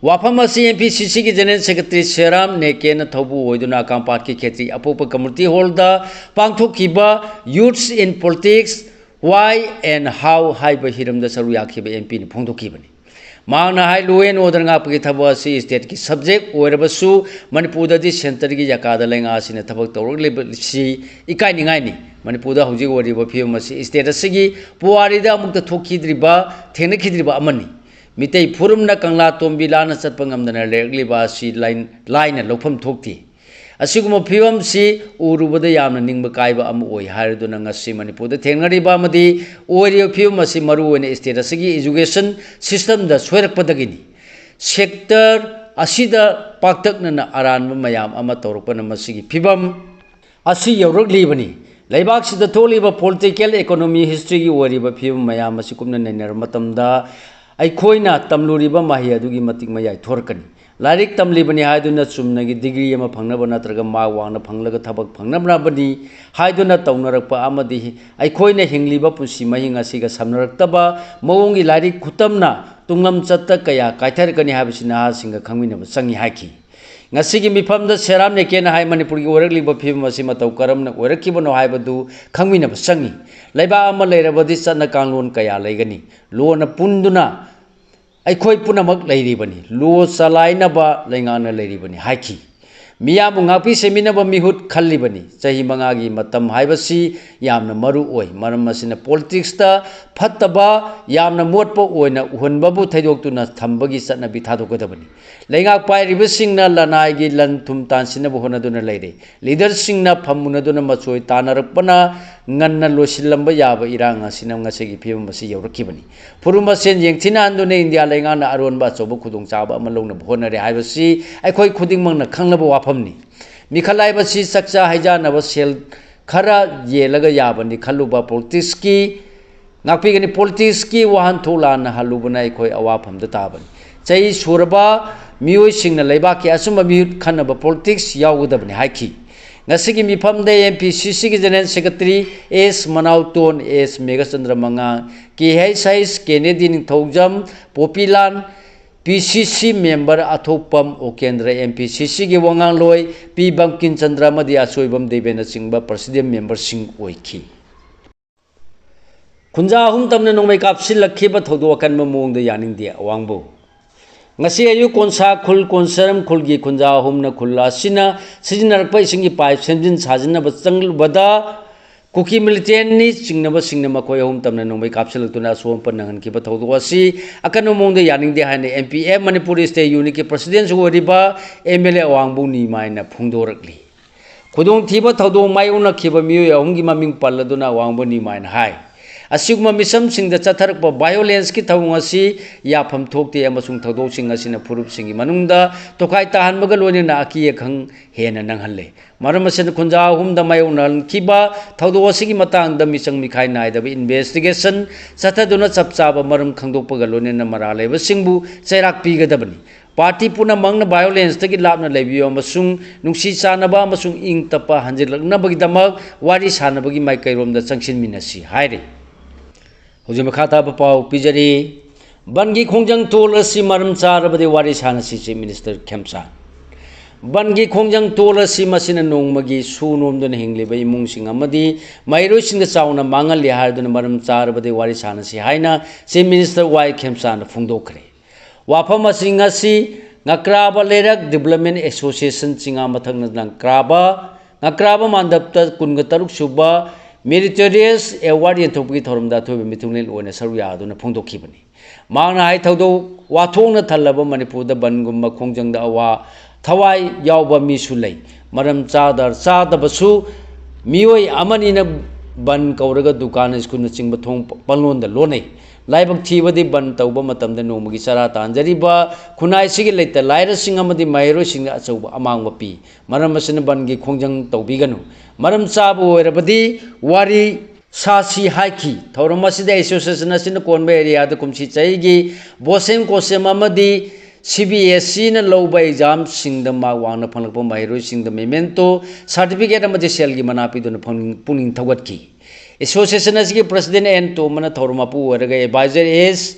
ꯋꯥꯐꯝ ꯑꯁꯤ ꯑꯦꯝ ꯄꯤ ꯁꯤ ꯁꯤꯒꯤ ꯖꯦꯅꯔꯦꯜ ꯁꯦꯀ꯭ꯔꯦꯇꯔꯤ ꯁꯦꯔꯥꯝ ꯅꯦꯀꯦꯅ ꯊꯧꯕꯨ ꯑꯣꯏꯗꯨꯅ ꯀꯪꯂꯩꯄꯥꯛꯀꯤ ꯈꯦꯇ꯭ꯔꯤ ꯑꯄꯣꯛꯄ ꯀꯝꯃ꯭ꯌꯨꯅꯤꯇꯤ ꯍꯣꯜꯗ ꯄꯥꯡꯊꯣꯛꯈꯤꯕ Youths in Politics, Why and How ꯍꯥꯏꯕ ꯍꯤꯔꯝꯗ ꯁꯔꯨꯛ ꯌꯥꯈꯤꯕ ꯑꯦꯝ ꯄꯤꯅ ꯐꯣꯡꯗꯣꯛꯈꯤꯕꯅꯤ꯫ ꯃꯍꯥꯛꯅ ꯍꯥꯏ, Law and Order ꯉꯥꯛꯄꯒꯤ ꯊꯕꯛ ꯑꯁꯤ ꯁ꯭ꯇꯦꯠꯀꯤ ꯁꯕꯖꯦꯛ ꯑꯣꯏꯔꯕꯁꯨ ꯃꯅꯤꯄꯨꯔꯗꯗꯤ ꯁꯦꯟꯇꯔꯒꯤ ꯌꯥꯀꯥꯗ ꯂꯩꯉꯥꯛ ꯑꯁꯤꯅ ꯊꯕꯛ ꯇꯧꯔꯛꯂꯤꯕꯁꯤ ꯏꯀꯥꯏꯅꯤꯡꯉꯥꯏꯅꯤ꯫ ꯃꯅꯤꯄꯨꯔꯗ ꯍꯧꯖꯤꯛ ꯑꯣꯏꯔꯤꯕ ꯐꯤꯕꯝ ꯑꯁꯤ ꯁ꯭ꯇꯦꯠ ꯑꯁꯤꯒꯤ ꯄꯨꯋꯥꯔꯤꯗ ꯑꯃꯨꯛꯇ ꯊꯣꯛꯈꯤꯗ꯭ꯔꯤꯕ, ꯊꯦꯡꯅꯈꯤꯗ꯭ꯔꯤꯕ ꯑꯃꯅꯤ꯫ ꯃꯤꯇꯩ ꯐꯨꯔꯨꯝꯅ ꯀꯪꯂꯥ ꯇꯣꯝꯕꯤ ꯂꯥꯟꯅ ꯆꯠꯄ ꯉꯝꯗꯅ ꯂꯩꯔꯛꯂꯤꯕ ꯑꯁꯤ ꯂꯥꯏ-, ꯂꯥꯏꯅ ꯂꯧꯐꯝ ꯊꯣꯛꯇꯦ꯫ ꯑꯁꯤꯒꯨꯝꯕ ꯐꯤꯕꯝꯁꯤ ꯎꯔꯨꯕꯗ ꯌꯥꯝꯅ ꯅꯤꯡꯕ ꯀꯥꯏꯕ ꯑꯃ ꯑꯣꯏ ꯍꯥꯏꯔꯗꯨꯅ ꯉꯁꯤ ꯃꯅꯤꯄꯨꯔꯗ ꯊꯦꯡꯅꯔꯤꯕ ꯑꯃꯗꯤ ꯑꯣꯏꯔꯤꯕ ꯐꯤꯕꯝ ꯑꯁꯤ ꯃꯔꯨꯑꯣꯏꯅ ꯁ꯭ꯇꯦꯠ ꯑꯁꯤꯒꯤ ꯏꯖꯨꯀꯦꯁꯟ ꯁꯤꯁꯇꯝꯗ ꯁꯣꯏꯔꯛꯄꯗꯒꯤꯅꯤ꯫ ꯁꯦꯛꯇꯔ ꯑꯁꯤꯗ ꯄꯥꯛꯇꯛꯅꯅ ꯑꯔꯥꯟꯕ ꯃꯌꯥꯝ ꯑꯃ ꯇꯧꯔꯛꯄꯅ ꯃꯁꯤꯒꯤ ꯐꯤꯕꯝ ꯑꯁꯤ ꯌꯧꯔꯛꯂꯤꯕꯅꯤ꯫ ꯂꯩꯕꯥꯛꯁꯤꯗ ꯊꯣꯛꯂꯤꯕ ꯄꯣꯂꯤꯇꯤꯀꯦꯜ, ꯏꯀꯣꯅꯣꯃꯤ, ꯍꯤꯁꯇ꯭ꯔꯤꯒꯤ ꯑꯣꯏꯔꯤꯕ ꯐꯤꯕꯝ ꯃꯌꯥꯝ ꯑꯁꯤ ꯀꯨꯞꯅ ꯅꯩꯅꯔꯕ ꯃꯇꯝꯗ ꯑꯩꯈꯣꯏꯅ ꯇꯝꯂꯨꯔꯤꯕ ꯃꯍꯩ ꯑꯗꯨꯒꯤ ꯃꯇꯤꯛ ꯃꯌꯥꯏ ꯊꯣꯔꯛꯀꯅꯤ꯫ ꯂꯥꯏꯔꯤꯛ ꯇꯝꯂꯤꯕꯅꯤ ꯍꯥꯏꯗꯨꯅ ꯆꯨꯝꯅꯒꯤ ꯗꯤꯒ꯭ꯔꯤ ꯑꯃ ꯐꯪꯅꯕ ꯅꯠꯇ꯭ꯔꯒ ꯃꯥꯔꯛ ꯋꯥꯡꯅ ꯐꯪꯂꯒ ꯊꯕꯛ ꯐꯪꯅꯕꯅꯤ ꯍꯥꯏꯗꯨꯅ ꯇꯧꯅꯔꯛꯄ ꯑꯃꯗꯤ ꯑꯩꯈꯣꯏꯅ ꯍꯤꯡꯂꯤꯕ ꯄꯨꯟꯁꯤ ꯃꯍꯤꯡ ꯑꯁꯤꯒ ꯁꯝꯅꯔꯛꯇꯕ ꯃꯑꯣꯡꯒꯤ ꯂꯥꯏꯔꯤꯛ ꯈꯨꯇꯝꯅ ꯇꯨꯡꯂꯝꯆꯠꯇ ꯀꯌꯥ ꯀꯥꯏꯊꯔꯛꯀꯅꯤ ꯍꯥꯏꯕꯁꯤ ꯅꯍꯥꯁꯤꯡꯒ ꯈꯪꯃꯤꯟꯅꯕ ꯆꯪꯏ ꯍꯥꯏꯈꯤ꯫ ꯉꯁꯤꯒꯤ ꯃꯤꯐꯝꯗ ꯁꯦꯔꯥꯝ ꯅꯦꯀꯦꯅ ꯍꯥꯏ, ꯃꯅꯤꯄꯨꯔꯒꯤ ꯑꯣꯏꯔꯛꯂꯤꯕ ꯐꯤꯕꯝ ꯑꯁꯤ ꯃꯇꯧ ꯀꯔꯝꯅ ꯑꯣꯏꯔꯛꯈꯤꯕꯅꯣ ꯍꯥꯏꯕꯗꯨ ꯈꯪꯃꯤꯟꯅꯕ ꯆꯪꯏ꯫ ꯂꯩꯕꯥꯛ ꯑꯃ ꯂꯩꯔꯕꯗꯤ ꯆꯠꯅ ꯀꯥꯡꯂꯣꯟ ꯀꯌꯥ ꯂꯩꯒꯅꯤ꯫ ꯂꯣꯟꯅ ꯄꯨꯟꯗꯨꯅ ꯑꯩꯈꯣꯏ ꯄꯨꯝꯅꯃꯛ ꯂꯩꯔꯤꯕꯅꯤ꯫ ꯂꯣ ꯆꯂꯥꯏꯅꯕ ꯂꯩꯉꯥꯛꯅ ꯂꯩꯔꯤꯕꯅꯤ ꯍꯥꯏꯈꯤ꯫ ꯃꯤꯌꯥꯝꯕꯨ ꯉꯥꯛꯄꯤ ꯁꯦꯟꯕꯤꯅꯕ ꯃꯤꯍꯨꯠ ꯈꯜꯂꯤꯕꯅꯤ꯫ ꯆꯍꯤ ꯃꯉꯥꯒꯤ ꯃꯇꯝ ꯍꯥꯏꯕꯁꯤ ꯌꯥꯝꯅ ꯃꯔꯨ ꯑꯣꯏ꯫ ꯃꯔꯝ ꯑꯁꯤꯅ ꯄꯣꯂꯤꯇꯤꯛꯁꯇ ꯐꯠꯇꯕ, ꯌꯥꯝꯅ ꯃꯣꯠꯄ ꯑꯣꯏꯅ ꯎꯍꯟꯕꯕꯨ ꯊꯩꯗꯣꯛꯇꯨꯅ ꯊꯝꯕꯒꯤ ꯆꯠꯅꯕꯤ ꯊꯥꯗꯣꯛꯀꯗꯕꯅꯤ꯫ ꯂꯩꯉꯥꯛ ꯄꯥꯏꯔꯤꯕꯁꯤꯡꯅ ꯂꯅꯥꯏꯒꯤ ꯂꯟ ꯊꯨꯝ ꯇꯥꯟꯁꯤꯟꯅꯕ ꯍꯣꯠꯅꯗꯨꯅ ꯂꯩꯔꯦ꯫ ꯂꯤꯗꯔꯁꯤꯡꯅ ꯐꯝ ꯎꯅꯗꯨꯅ ꯃꯆꯣꯏ ꯇꯥꯟꯅꯔꯛꯄꯅ ꯉꯟꯅ ꯂꯣꯏꯁꯤꯜꯂꯝꯕ ꯌꯥꯕ ꯏꯔꯥꯡ ꯑꯁꯤꯅ ꯉꯁꯤꯒꯤ ꯐꯤꯕꯝ ꯑꯁꯤ ꯌꯧꯔꯛꯈꯤꯕꯅꯤ꯫ ꯐꯨꯔꯨꯞ ꯃꯁꯦꯟ ꯌꯦꯡꯊꯤꯅꯍꯟꯗꯨꯅ ꯏꯟꯗꯤꯌꯥ ꯂꯩꯉꯥꯛꯅ ꯑꯔꯣꯟꯕ ꯑꯆꯧꯕ ꯈꯨꯗꯣꯡꯆꯥꯕ ꯑꯃ ꯂꯧꯅꯕ ꯍꯣꯠꯅꯔꯦ ꯍꯥꯏꯕꯁꯤ ꯑꯩꯈꯣꯏ ꯈꯨꯗꯤꯡꯃꯛꯅ ꯈꯪꯂꯕ ꯋꯥꯐꯝꯅꯤ꯫ ꯃꯤꯈꯠ ꯍꯥꯏꯕꯁꯤ ꯆꯥꯛꯆꯥ ꯍꯩꯖꯥꯟꯅꯕ ꯁꯦꯜ ꯈꯔ ꯌꯦꯜꯂꯒ ꯌꯥꯕꯅꯤ ꯈꯜꯂꯨꯕ ꯄꯣꯂꯤꯇꯤꯛꯁꯀꯤ ꯉꯥꯛꯄꯤꯒꯅꯤ꯫ ꯄꯣꯂꯤꯇꯤꯛꯁꯀꯤ ꯋꯥꯍꯟꯊꯣꯛ ꯂꯥꯟꯅ ꯍꯜꯂꯨꯕꯅ ꯑꯩꯈꯣꯏ ꯑꯋꯥꯐꯝꯗ ꯇꯥꯕꯅꯤ꯫ ꯆꯍꯤ ꯁꯨꯔꯕ ꯃꯤꯑꯣꯏꯁꯤꯡꯅ ꯂꯩꯕꯥꯛꯀꯤ ꯑꯆꯨꯝꯕ ꯃꯤꯍꯨꯠ ꯈꯟꯅꯕ ꯄꯣꯂꯤꯇꯤꯛꯁ ꯌꯥꯎꯒꯗꯕꯅꯤ ꯍꯥꯏꯈꯤ꯫ ꯉꯁꯤꯒꯤ ꯃꯤꯐꯝꯗ ꯑꯦꯝ ꯄꯤ ꯁꯤ ꯁꯤꯒꯤ ꯖꯦꯅꯔꯦꯜ ꯁꯦꯀ꯭ꯔꯦꯇꯔꯤ ꯑꯦꯁ ꯃꯅꯥꯎꯇꯣꯟ, ꯑꯦꯁ ꯃꯦꯘꯆꯟꯗ꯭ꯔ ꯃꯉꯥꯡ, ꯀꯦ ꯑꯩꯆ ꯑꯩꯆ ꯀꯦꯅꯦꯗꯤ ꯅꯤꯡꯊꯧꯖꯝ, ꯄꯣꯄꯤꯂꯥꯜ, ꯄꯤ ꯁꯤ ꯁꯤ ꯃꯦꯝꯕꯔ ꯑꯊꯣꯛꯄꯝ ꯑꯣꯀꯦꯟꯗ꯭ꯔ, ꯑꯦꯝ ꯄꯤ ꯁꯤ ꯁꯤꯒꯤ ꯋꯥꯉꯥꯡꯂꯣꯏ ꯄꯤ ꯕꯪꯀꯤꯝ ꯆꯟꯗ꯭ꯔ ꯑꯃꯗꯤ ꯑꯆꯣꯏꯕꯝ ꯗꯦꯕꯦꯅꯆꯤꯡꯕ ꯄ꯭ꯔꯁꯤꯗꯦꯟ ꯃꯦꯝꯕꯔꯁꯤꯡ ꯑꯣꯏꯈꯤ꯫ ꯈꯨꯟꯖꯥ ꯑꯍꯨꯝ ꯇꯝꯅ ꯅꯣꯡꯃꯩ ꯀꯥꯞꯁꯤꯜꯂꯛꯈꯤꯕ ꯊꯧꯗꯣꯛ ꯑꯀꯟꯕ ꯃꯑꯣꯡꯗ ꯌꯥꯅꯤꯡꯗꯦ ꯑꯋꯥꯡꯕꯧ꯫ ꯉꯁꯤ ꯑꯌꯨꯛ ꯀꯣꯟꯁꯥ ꯈꯨꯜ ꯀꯣꯟꯁꯔꯝ ꯈꯨꯜꯒꯤ ꯈꯨꯟꯖꯥ ꯑꯍꯨꯝꯅ ꯈꯨꯜ ꯑꯁꯤꯅ ꯁꯤꯖꯤꯟꯅꯔꯛꯄ ꯏꯁꯤꯡꯒꯤ ꯄꯥꯏꯞ ꯁꯦꯝꯖꯤꯟ ꯁꯥꯖꯤꯟꯅꯕ ꯆꯪꯂꯨꯕꯗ ꯀꯨꯀꯤ ꯃꯤꯂꯤꯇꯦꯟꯅꯤ ꯆꯤꯡꯅꯕꯁꯤꯡꯅ ꯃꯈꯣꯏ ꯑꯍꯨꯝ ꯇꯝꯅ ꯅꯣꯡꯃꯩ ꯀꯥꯞꯁꯤꯜꯂꯛꯇꯨꯅ ꯑꯁꯣꯛ ꯑꯄꯟ ꯅꯪꯍꯟꯈꯤꯕ ꯊꯧꯗꯣꯛ ꯑꯁꯤ ꯑꯀꯟꯕ ꯃꯑꯣꯡꯗ ꯌꯥꯅꯤꯡꯗꯦ ꯍꯥꯏꯅ M P F Manipur state ꯌꯨꯅꯤꯠꯀꯤ ꯄ꯭ꯔꯁꯤꯗꯦꯟꯁꯨ ꯑꯣꯏꯔꯤꯕ ꯑꯦꯝ ꯑꯦꯜ ꯑꯦ ꯑꯋꯥꯡꯕꯧ ꯅꯤꯃꯥꯏꯅ ꯐꯣꯡꯗꯣꯔꯛꯂꯤ꯫ ꯈꯨꯗꯣꯡꯊꯤꯕ ꯊꯧꯗꯣꯛ ꯃꯥꯌꯣꯛꯅꯈꯤꯕ ꯃꯤꯑꯣꯏ ꯑꯍꯨꯝꯒꯤ ꯃꯃꯤꯡ ꯄꯜꯂꯗꯨꯅ ꯑꯋꯥꯡꯕꯧ ꯅꯤꯃꯥꯏꯅ ꯍꯥꯏ, ꯑꯁꯤꯒꯨꯝꯕ ꯃꯤꯁꯝꯁꯤꯡꯗ ꯆꯠꯊꯔꯛꯄ ꯚꯥꯏꯑꯣꯂꯦꯟꯁꯀꯤ ꯊꯧꯑꯣꯡ ꯑꯁꯤ ꯌꯥꯐꯝ ꯊꯣꯛꯇꯦ ꯑꯃꯁꯨꯡ ꯊꯧꯗꯣꯛꯁꯤꯡ ꯑꯁꯤꯅ ꯐꯨꯔꯨꯞꯁꯤꯡꯒꯤ ꯃꯅꯨꯡꯗ ꯇꯣꯈꯥꯏ ꯇꯥꯍꯟꯕꯒ ꯂꯣꯏꯅꯅ ꯑꯀꯤ ꯑꯈꯪ ꯍꯦꯟꯅ ꯅꯪꯍꯜꯂꯦ꯫ ꯃꯔꯝ ꯑꯁꯤꯅ ꯈꯨꯟꯖꯥ ꯑꯍꯨꯝꯗ ꯃꯥꯌꯣꯛꯅꯍꯟꯈꯤꯕ ꯊꯧꯗꯣꯛ ꯑꯁꯤꯒꯤ ꯃꯇꯥꯡꯗ ꯃꯤꯆꯪ ꯃꯤꯈꯥꯏ ꯅꯥꯏꯗꯕ ꯏꯟꯚꯦꯁꯇꯤꯒꯦꯁꯟ ꯆꯠꯊꯗꯨꯅ ꯆꯞ ꯆꯥꯕ ꯃꯔꯝ ꯈꯪꯗꯣꯛꯄꯒ ꯂꯣꯏꯅꯅ ꯃꯔꯥꯜ ꯂꯩꯕꯁꯤꯡꯕꯨ ꯆꯩꯔꯥꯛ ꯄꯤꯒꯗꯕꯅꯤ꯫ ꯄꯥꯔꯇꯤ ꯄꯨꯝꯅꯃꯛꯅ ꯚꯥꯏꯑꯣꯂꯦꯟꯁꯇꯒꯤ ꯂꯥꯞꯅ ꯂꯩꯕꯤꯌꯨ ꯑꯃꯁꯨꯡ ꯅꯨꯡꯁꯤ ꯆꯥꯟꯅꯕ ꯑꯃꯁꯨꯡ ꯏꯪ ꯇꯞꯄ ꯍꯟꯖꯤꯜꯂꯛꯅꯕꯒꯤꯗꯃꯛ ꯋꯥꯔꯤ ꯁꯥꯟꯅꯕꯒꯤ ꯃꯥꯏꯀꯩꯔꯣꯝꯗ ꯆꯪꯁꯤꯟꯃꯤꯟꯅꯁꯤ ꯍꯥꯏꯔꯤ꯫ ꯍꯧꯖꯤꯛ ꯃꯈꯥ ꯇꯥꯕ ꯄꯥꯎ ꯄꯤꯖꯔꯤ꯫ ꯕꯟꯒꯤ ꯈꯣꯡꯖꯪ ꯇꯣꯜ ꯑꯁꯤ ꯃꯔꯝ ꯆꯥꯔꯕꯗꯤ ꯋꯥꯔꯤ ꯁꯥꯟꯅꯁꯤ, ꯆꯤꯐ ꯃꯤꯅꯤꯁꯇꯔ ꯈꯦꯝꯆꯥꯟ꯫ ꯕꯟꯒꯤ ꯈꯣꯡꯖꯪ ꯇꯣꯜ ꯑꯁꯤ ꯃꯁꯤꯅ ꯅꯣꯡꯃꯒꯤ ꯁꯨ ꯅꯣꯝꯗꯨꯅ ꯍꯤꯡꯂꯤꯕ ꯏꯃꯨꯡꯁꯤꯡ ꯑꯃꯗꯤ ꯃꯍꯩꯔꯣꯏꯁꯤꯡꯗ ꯆꯥꯎꯅ ꯃꯥꯡꯍꯜꯂꯤ ꯍꯥꯏꯗꯨꯅ ꯃꯔꯝ ꯆꯥꯔꯕꯗꯤ ꯋꯥꯔꯤ ꯁꯥꯟꯅꯁꯤ ꯍꯥꯏꯅ Chief Minister ꯋꯥꯏ ꯈꯦꯝꯆꯥꯟꯅ ꯐꯣꯡꯗꯣꯛꯈ꯭ꯔꯦ꯫ ꯋꯥꯐꯝꯁꯤꯡ ꯑꯁꯤ ꯉꯀ꯭ꯔꯥꯕ ꯂꯩꯔꯛ Development Association ꯆꯤꯉꯥ ꯃꯊꯛꯅ ꯉꯀ꯭ꯔꯥꯕ, ꯉꯀ꯭ꯔꯥꯕ ꯃꯥꯟꯗꯞꯇ ꯀꯨꯟꯒ ꯇꯔꯨꯛ ꯁꯨꯕ Meritorious Award ꯌꯦꯟꯊꯣꯛꯄꯒꯤ ꯊꯧꯔꯝꯗ ꯑꯊꯣꯏꯕ ꯃꯤꯊꯨꯡꯂꯦꯟ ꯑꯣꯏꯅ ꯁꯔꯨꯛ ꯌꯥꯗꯨꯅ ꯐꯣꯡꯗꯣꯛꯈꯤꯕꯅꯤ꯫ ꯃꯍꯥꯛꯅ ꯍꯥꯏ, ꯊꯧꯗꯣꯛ ꯋꯥꯊꯣꯛꯅ ꯊꯜꯂꯕ ꯃꯅꯤꯄꯨꯔꯗ ꯕꯟꯒꯨꯝꯕ ꯈꯣꯡꯖꯪꯗ ꯑꯋꯥ ꯊꯋꯥꯏ ꯌꯥꯎꯕ ꯃꯤꯁꯨ ꯂꯩ꯫ ꯃꯔꯝ ꯆꯥꯗ ꯆꯥꯗꯕꯁꯨ ꯃꯤꯑꯣꯏ ꯑꯃꯅꯤꯅ ꯕꯟ ꯀꯧꯔꯒ ꯗꯨꯀꯥꯟ, ꯁ꯭ꯀꯨꯜꯅꯆꯤꯡꯕ ꯊꯣꯡ ꯄ-, ꯄꯪꯂꯣꯟꯗ ꯂꯣꯟꯅꯩ꯫ ꯂꯥꯏꯕꯛ ꯊꯤꯕꯗꯤ ꯕꯟ ꯇꯧꯕ ꯃꯇꯝꯗ ꯅꯣꯡꯃꯒꯤ ꯆꯔꯥ ꯇꯥꯟꯖꯔꯤꯕ ꯈꯨꯟꯅꯥꯏꯁꯤꯒꯤ ꯂꯩꯇ ꯂꯥꯏꯔꯁꯤꯡ ꯑꯃꯗꯤ ꯃꯍꯩꯔꯣꯏꯁꯤꯡꯗ ꯑꯆꯧꯕ ꯑꯃꯥꯡꯕ ꯄꯤ꯫ ꯃꯔꯝ ꯑꯁꯤꯅ ꯕꯟꯒꯤ ꯈꯣꯡꯖꯪ ꯇꯧꯕꯤꯒꯅꯨ꯫ ꯃꯔꯝ ꯆꯥꯕ ꯑꯣꯏꯔꯕꯗꯤ ꯋꯥꯔꯤ ꯁꯥꯁꯤ ꯍꯥꯏꯈꯤ꯫ ꯊꯧꯔꯝ ꯑꯁꯤꯗ association ꯑꯁꯤꯅ ꯀꯣꯟꯕ area ꯗ ꯀꯨꯝꯁꯤ ꯆꯍꯤꯒꯤ ꯕꯣꯁꯦꯝ ꯀꯣꯁꯦꯝ ꯑꯃꯗꯤ C B S E ꯅ ꯂꯧꯕ exam ꯁꯤꯡꯗ mark ꯋꯥꯡꯅ ꯐꯪꯂꯛꯄ ꯃꯍꯩꯔꯣꯏꯁꯤꯡꯗ memento, certificate ꯑꯃꯗꯤ ꯁꯦꯜꯒꯤ ꯃꯅꯥ ꯄꯤꯗꯨꯅ ꯐꯪ-, ꯄꯨꯛꯅꯤꯡ ꯊꯧꯒꯠꯈꯤ꯫ Association ꯑꯁꯤꯒꯤ President N ꯇꯣꯝꯕꯅ ꯊꯧꯔꯝ ꯃꯄꯨ ꯑꯣꯏꯔꯒ Advisor S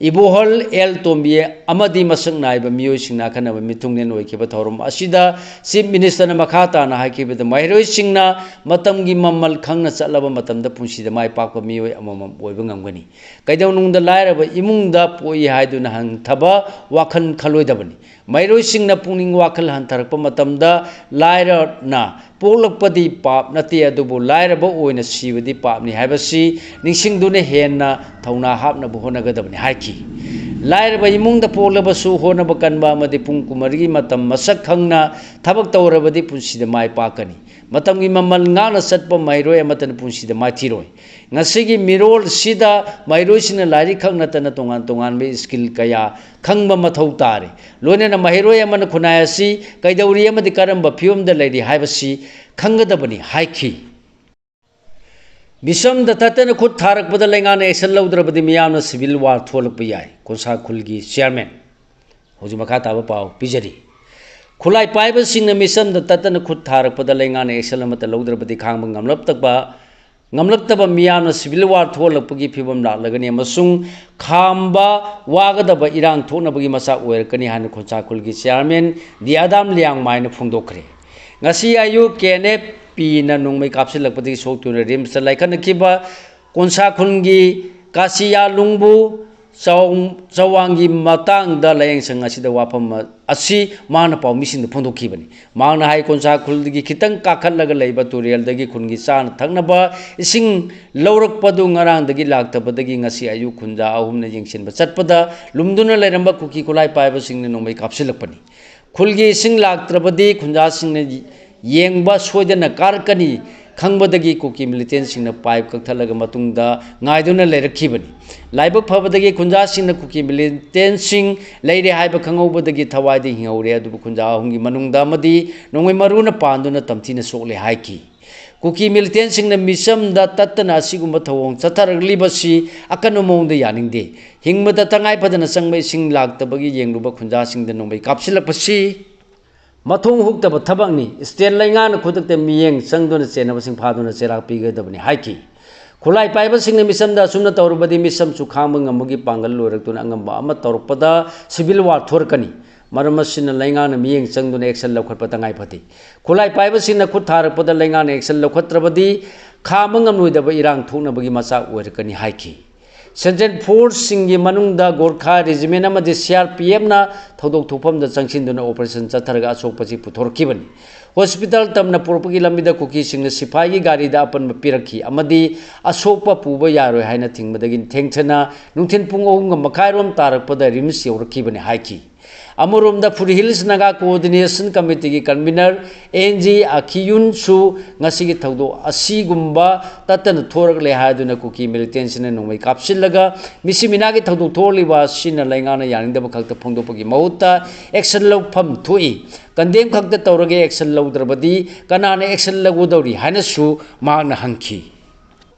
ꯏꯕꯣꯍꯜ L ꯇꯣꯝꯕꯤ ꯑꯃꯗꯤ ꯃꯁꯛ ꯅꯥꯏꯕ ꯃꯤꯑꯣꯏꯁꯤꯡꯅ ꯑꯈꯟꯅꯕ ꯃꯤꯊꯨꯡꯂꯦꯟ ꯑꯣꯏꯈꯤꯕ ꯊꯧꯔꯝ ꯑꯁꯤꯗ Chief Minister ꯅ ꯃꯈꯥ ꯇꯥꯅ ꯍꯥꯏꯈꯤꯕꯗ, ꯃꯍꯩꯔꯣꯏꯁꯤꯡꯅ ꯃꯇꯝꯒꯤ ꯃꯃꯜ ꯈꯪꯅ ꯆꯠꯂꯕ ꯃꯇꯝꯗ ꯄꯨꯟꯁꯤꯗ ꯃꯥꯏ ꯄꯥꯛꯄ ꯃꯤꯑꯣꯏ ꯑꯃꯃꯝ ꯑꯣꯏꯕ ꯉꯝꯒꯅꯤ꯫ ꯀꯩꯗꯧꯅꯨꯡꯗ ꯂꯥꯏꯔꯕ ꯏꯃꯨꯡꯗ ꯄꯣꯛꯏ ꯍꯥꯏꯗꯨꯅ ꯍꯟꯊꯕ ꯋꯥꯈꯜ ꯈꯜꯂꯣꯏꯗꯕꯅꯤ꯫ ꯃꯍꯩꯔꯣꯏꯁꯤꯡꯅ ꯄꯨꯛꯅꯤꯡ ꯋꯥꯈꯜ ꯍꯟꯊꯔꯛꯄ ꯃꯇꯝꯗ ꯂꯥꯏꯔꯅ ꯄꯣꯛꯂꯛꯄꯗꯤ ꯄꯥꯞ ꯅꯠꯇꯦ, ꯑꯗꯨꯕꯨ ꯂꯥꯏꯔꯕ ꯑꯣꯏꯅ ꯁꯤꯕꯗꯤ ꯄꯥꯞꯅꯤ ꯍꯥꯏꯕꯁꯤ ꯅꯤꯡꯁꯤꯡꯗꯨꯅ ꯍꯦꯟꯅ ꯊꯧꯅꯥ ꯍꯥꯞꯅꯕ ꯍꯣꯠꯅꯒꯗꯕꯅꯤ ꯍꯥꯏꯈꯤ꯫ ꯂꯥꯏꯔꯕ ꯏꯃꯨꯡꯗ ꯄꯣꯛꯂꯕꯁꯨ ꯍꯣꯠꯅꯕ ꯀꯟꯕ ꯑꯃꯗꯤ ꯄꯨꯡ ꯀꯨꯟꯃꯔꯤꯒꯤ ꯃꯇꯝ ꯃꯁꯛ ꯈꯪꯅ ꯊꯕꯛ ꯇꯧꯔꯕꯗꯤ ꯄꯨꯟꯁꯤꯗ ꯃꯥꯏ ꯄꯥꯛꯀꯅꯤ꯫ ꯃꯇꯝꯒꯤ ꯃꯃꯜ ꯉꯥꯛꯅ ꯆꯠꯄ ꯃꯍꯩꯔꯣꯏ ꯑꯃꯠꯇꯅ ꯄꯨꯟꯁꯤꯗ ꯃꯥꯏꯊꯤꯔꯣꯏ꯫ ꯉꯁꯤꯒꯤ ꯃꯤꯔꯣꯜꯁꯤꯗ ꯃꯍꯩꯔꯣꯏꯁꯤꯡꯅ ꯂꯥꯏꯔꯤꯛ ꯈꯛ ꯅꯠꯇꯅ ꯇꯣꯉꯥꯟ ꯇꯣꯉꯥꯟꯕ skill ꯀꯌꯥ ꯈꯪꯕ ꯃꯊꯧ ꯇꯥꯔꯤ꯫ ꯂꯣꯏꯅꯅ ꯃꯍꯩꯔꯣꯏ ꯑꯃꯅ ꯈꯨꯟꯅꯥꯏ ꯑꯁꯤ ꯀꯩꯗꯧꯔꯤ ꯑꯃꯗꯤ ꯀꯔꯝꯕ ꯐꯤꯕꯝꯗ ꯂꯩꯔꯤ ꯍꯥꯏꯕꯁꯤ ꯈꯪꯒꯗꯕꯅꯤ ꯍꯥꯏꯈꯤ꯫ ꯃꯤꯆꯝꯗ ꯇꯠꯇꯅ ꯈꯨꯠ ꯊꯥꯔꯛꯄꯗ ꯂꯩꯉꯥꯛꯅ action ꯂꯧꯗ꯭ꯔꯕꯗꯤ ꯃꯤꯌꯥꯝꯅ civil war ꯊꯣꯛꯂꯛꯄ ꯌꯥꯏ꯫ ꯀꯣꯟꯁꯥ ꯈꯨꯜꯒꯤ chairman꯫ ꯍꯧꯖꯤꯛ ꯃꯈꯥ ꯇꯥꯕ ꯄꯥꯎ ꯄꯤꯖꯔꯤ꯫ ꯈꯨꯠꯂꯥꯏ ꯄꯥꯏꯕꯁꯤꯡꯅ ꯃꯤꯆꯝꯗ ꯇꯠꯇꯅ ꯈꯨꯠ ꯊꯥꯔꯛꯄꯗ ꯂꯩꯉꯥꯛꯅ action ꯑꯃꯠꯇ ꯂꯧꯗ꯭ꯔꯕꯗꯤ ꯈꯥꯡꯕ ꯉꯝꯂꯛꯇꯕ ꯉꯝꯂꯛꯇꯕ ꯃꯤꯌꯥꯝꯅ civil war ꯊꯣꯛꯍꯜꯂꯛꯄꯒꯤ ꯐꯤꯕꯝ ꯂꯥꯛꯂꯒꯅꯤ ꯑꯃꯁꯨꯡ ꯈꯥꯝꯕ ꯋꯥꯒꯗꯕ ꯏꯔꯥꯡ ꯊꯣꯛꯅꯕꯒꯤ ꯃꯆꯥꯛ ꯑꯣꯏꯔꯛꯀꯅꯤ ꯍꯥꯏꯅ ꯈꯨꯟꯁꯥ ꯈꯨꯜꯒꯤ chairman ꯗꯤ ꯑꯗꯥꯝ ꯂꯤꯌꯥꯡꯃꯥꯏꯅ ꯐꯣꯡꯗꯣꯛꯈ꯭ꯔꯦ꯫ ꯉꯁꯤ ꯑꯌꯨꯛ ꯀꯦ ꯑꯦꯟ ꯑꯦꯐ ꯄꯤꯅ ꯅꯣꯡꯃꯩ ꯀꯥꯞꯁꯤꯜꯂꯛꯄꯗꯒꯤ ꯁꯣꯛꯇꯨꯅ ꯔꯤꯝꯁꯇ ꯂꯥꯏꯀꯠꯅꯈꯤꯕ ꯀꯣꯟꯁꯥ ꯈꯨꯟꯒꯤ ꯀꯥꯁꯤꯌꯥ ꯂꯨꯡꯕꯨ ꯆꯥꯎ-, ꯆꯥꯋꯥꯡꯒꯤ ꯃꯇꯥꯡꯗ ꯂꯥꯏꯌꯦꯡꯁꯪ ꯑꯁꯤꯗ ꯋꯥꯐꯝ ꯑꯁꯤ ꯃꯍꯥꯛꯅ ꯄꯥꯎꯃꯤꯁꯤꯡꯗ ꯐꯣꯡꯗꯣꯛꯈꯤꯕꯅꯤ꯫ ꯃꯍꯥꯛꯅ ꯍꯥꯏ, ꯀꯣꯟꯁꯥ ꯈꯨꯜꯗꯒꯤ ꯈꯤꯇꯪ ꯀꯥꯈꯠꯂꯒ ꯂꯩꯕ ꯇꯨꯔꯦꯜꯗꯒꯤ ꯈꯨꯟꯒꯤ ꯆꯥꯅ ꯊꯛꯅꯕ ꯏꯁꯤꯡ ꯂꯧꯔꯛꯄꯗꯨ ꯉꯔꯥꯡꯗꯒꯤ ꯂꯥꯛꯇꯕꯗꯒꯤ ꯉꯁꯤ ꯑꯌꯨꯛ ꯈꯨꯟꯖꯥ ꯑꯍꯨꯝꯅ ꯌꯦꯡꯁꯤꯟꯕ ꯆꯠꯄꯗ ꯂꯨꯝꯗꯨꯅ ꯂꯩꯔꯝꯕ ꯀꯨꯀꯤ ꯈꯨꯠꯂꯥꯏ ꯄꯥꯏꯕꯁꯤꯡꯅ ꯅꯣꯡꯃꯩ ꯀꯥꯞꯁꯤꯜꯂꯛꯄꯅꯤ꯫ ꯈꯨꯜꯒꯤ ꯏꯁꯤꯡ ꯂꯥꯛꯇ꯭ꯔꯕꯗꯤ ꯈꯨꯟꯖꯥꯁꯤꯡꯅ ꯌꯦꯡꯕ ꯁꯣꯏꯗꯅ ꯀꯥꯔꯛꯀꯅꯤ ꯈꯪꯕꯗꯒꯤ ꯀꯨꯀꯤ militantꯁꯤꯡꯅ pipe ꯀꯛꯊꯠꯂꯒ ꯃꯇꯨꯡꯗ ꯉꯥꯏꯗꯨꯅ ꯂꯩꯔꯛꯈꯤꯕꯅꯤ꯫ ꯂꯥꯏꯕꯛ ꯐꯕꯗꯒꯤ ꯈꯨꯟꯖꯥꯁꯤꯡꯅ ꯀꯨꯀꯤ militantꯁꯤꯡ ꯂꯩꯔꯦ ꯍꯥꯏꯕ ꯈꯪꯍꯧꯕꯗꯒꯤ ꯊꯋꯥꯏꯗ ꯍꯤꯡꯍꯧꯔꯦ, ꯑꯗꯨꯕꯨ ꯈꯨꯟꯖꯥ ꯑꯍꯨꯝꯒꯤ ꯃꯅꯨꯡꯗ ꯑꯃꯗꯤ ꯅꯣꯡꯃꯩ ꯃꯔꯨꯅ ꯄꯥꯟꯗꯨꯅ ꯇꯝꯊꯤꯅ ꯁꯣꯛꯂꯦ ꯍꯥꯏꯈꯤ꯫ ꯀꯨꯀꯤ militantꯁꯤꯡꯅ ꯃꯤꯆꯝꯗ ꯇꯠꯇꯅ ꯑꯁꯤꯒꯨꯝꯕ ꯊꯧꯑꯣꯡ ꯆꯠꯊꯔꯛꯂꯤꯕꯁꯤ ꯑꯀꯟꯕ ꯃꯑꯣꯡꯗ ꯌꯥꯅꯤꯡꯗꯦ꯫ ꯍꯤꯡꯕꯗ ꯇꯉꯥꯏ ꯐꯗꯅ ꯆꯪꯕ ꯏꯁꯤꯡ ꯂꯥꯛꯇꯕꯒꯤ ꯌꯦꯡꯂꯨꯕ ꯈꯨꯟꯖꯥꯁꯤꯡꯗ ꯅꯣꯡꯃꯩ ꯀꯥꯞꯁꯤꯜꯂꯛꯄꯁꯤ ꯃꯊꯣꯡ ꯍꯨꯛꯇꯕ ꯊꯕꯛꯅꯤ꯫ State ꯂꯩꯉꯥꯛꯅ ꯈꯨꯗꯛꯇ ꯃꯤꯠꯌꯦꯡ ꯆꯪꯗꯨꯅ ꯆꯦꯟꯅꯕꯁꯤꯡ ꯐꯥꯗꯨꯅ ꯆꯩꯔꯥꯛ ꯄꯤꯒꯗꯕꯅꯤ ꯍꯥꯏꯈꯤ꯫ ꯈꯨꯠꯂꯥꯏ ꯄꯥꯏꯕꯁꯤꯡꯅ ꯃꯤꯆꯝꯗ ꯑꯁꯨꯝꯅ ꯇꯧꯔꯕꯗꯤ ꯃꯤꯆꯝꯁꯨ ꯈꯥꯡꯕ ꯉꯝꯕꯒꯤ ꯄꯥꯡꯒꯜ ꯂꯣꯏꯔꯛꯇꯨꯅ ꯑꯉꯝꯕ ꯑꯃ ꯇꯧꯔꯛꯄꯗ civil war ꯊꯣꯔꯛꯀꯅꯤ꯫ ꯃꯔꯝ ꯑꯁꯤꯅ ꯂꯩꯉꯥꯛꯅ ꯃꯤꯠꯌꯦꯡ ꯆꯪꯗꯨꯅ action ꯂꯧꯈꯠꯄ ꯇꯉꯥꯏ ꯐꯗꯦ꯫ ꯈꯨꯠꯂꯥꯏ ꯄꯥꯏꯕꯁꯤꯡꯅ ꯈꯨꯠ ꯊꯥꯔꯛꯄꯗ ꯂꯩꯉꯥꯛꯅ action ꯂꯧꯈꯠꯇ꯭ꯔꯕꯗꯤ ꯈꯥꯝꯕ ꯉꯝꯂꯣꯏꯗꯕ ꯏꯔꯥꯡ ꯊꯣꯛꯅꯕꯒꯤ ꯃꯆꯥꯛ ꯑꯣꯏꯔꯛꯀꯅꯤ ꯍꯥꯏꯈꯤ꯫ Central forceꯁꯤꯡꯒꯤ ꯃꯅꯨꯡꯗ ꯒꯣꯔꯈꯥ regiment ꯑꯃꯗꯤ C R P Fꯅ ꯊꯧꯗꯣꯛ ꯊꯣꯛꯐꯝꯗ ꯆꯪꯁꯤꯟꯗꯨꯅ operation ꯆꯠꯊꯔꯒ ꯑꯁꯣꯛꯄꯁꯤ ꯄꯨꯊꯣꯔꯛꯈꯤꯕꯅꯤ꯫ Hospital ꯇꯝꯅ ꯄꯨꯔꯛꯄꯒꯤ ꯂꯝꯕꯤꯗ ꯀꯨꯀꯤꯁꯤꯡꯅ ꯁꯤꯐꯥꯏꯒꯤ ꯒꯥꯔꯤꯗ ꯑꯄꯟꯕ ꯄꯤꯔꯛꯈꯤ ꯑꯃꯗꯤ ꯑꯁꯣꯛꯄ ꯄꯨꯕ ꯌꯥꯔꯣꯏ ꯍꯥꯏꯅ ꯊꯤꯡꯕꯗꯒꯤ ꯊꯦꯡꯊꯅ ꯅꯨꯡꯊꯤꯜ ꯄꯨꯡ ꯑꯍꯨꯝꯒ ꯃꯈꯥꯏꯔꯣꯝ ꯇꯥꯔꯛꯄꯗ ꯔꯤꯝꯁ ꯌꯧꯔꯛꯈꯤꯕꯅꯤ ꯍꯥꯏꯈꯤ꯫ ꯑꯃꯔꯣꯝꯗ Foothills Naga Coordination Committeeꯒꯤ convener ꯑꯦꯟ ꯖꯤ ꯑꯈꯤꯌꯨꯟꯁꯨ ꯉꯁꯤꯒꯤ ꯊꯧꯗꯣꯛ ꯑꯁꯤꯒꯨꯝꯕ ꯇꯠꯇꯅ ꯊꯣꯔꯛꯂꯦ ꯍꯥꯏꯗꯨꯅ ꯀꯨꯀꯤ militantꯁꯤꯡꯅ ꯅꯣꯡꯃꯩ ꯀꯥꯞꯁꯤꯜꯂꯒ ꯃꯤꯁꯤ ꯃꯤꯅꯥꯒꯤ ꯊꯧꯗꯣꯛ ꯊꯣꯛꯂꯤꯕ ꯑꯁꯤꯅ ꯂꯩꯉꯥꯛꯅ ꯌꯥꯅꯤꯡꯗꯕ ꯈꯛꯇ ꯐꯣꯡꯗꯣꯛꯄꯒꯤ ꯃꯍꯨꯠꯇ action ꯂꯧꯐꯝ ꯊꯣꯛꯏ꯫ Condemn ꯈꯛꯇ ꯇꯧꯔꯒ action ꯂꯧꯗ꯭ꯔꯕꯗꯤ ꯀꯅꯥꯅ action ꯂꯧꯒꯗꯧꯔꯤ ꯍꯥꯏꯅꯁꯨ ꯃꯍꯥꯛꯅ ꯍꯪꯈꯤ꯫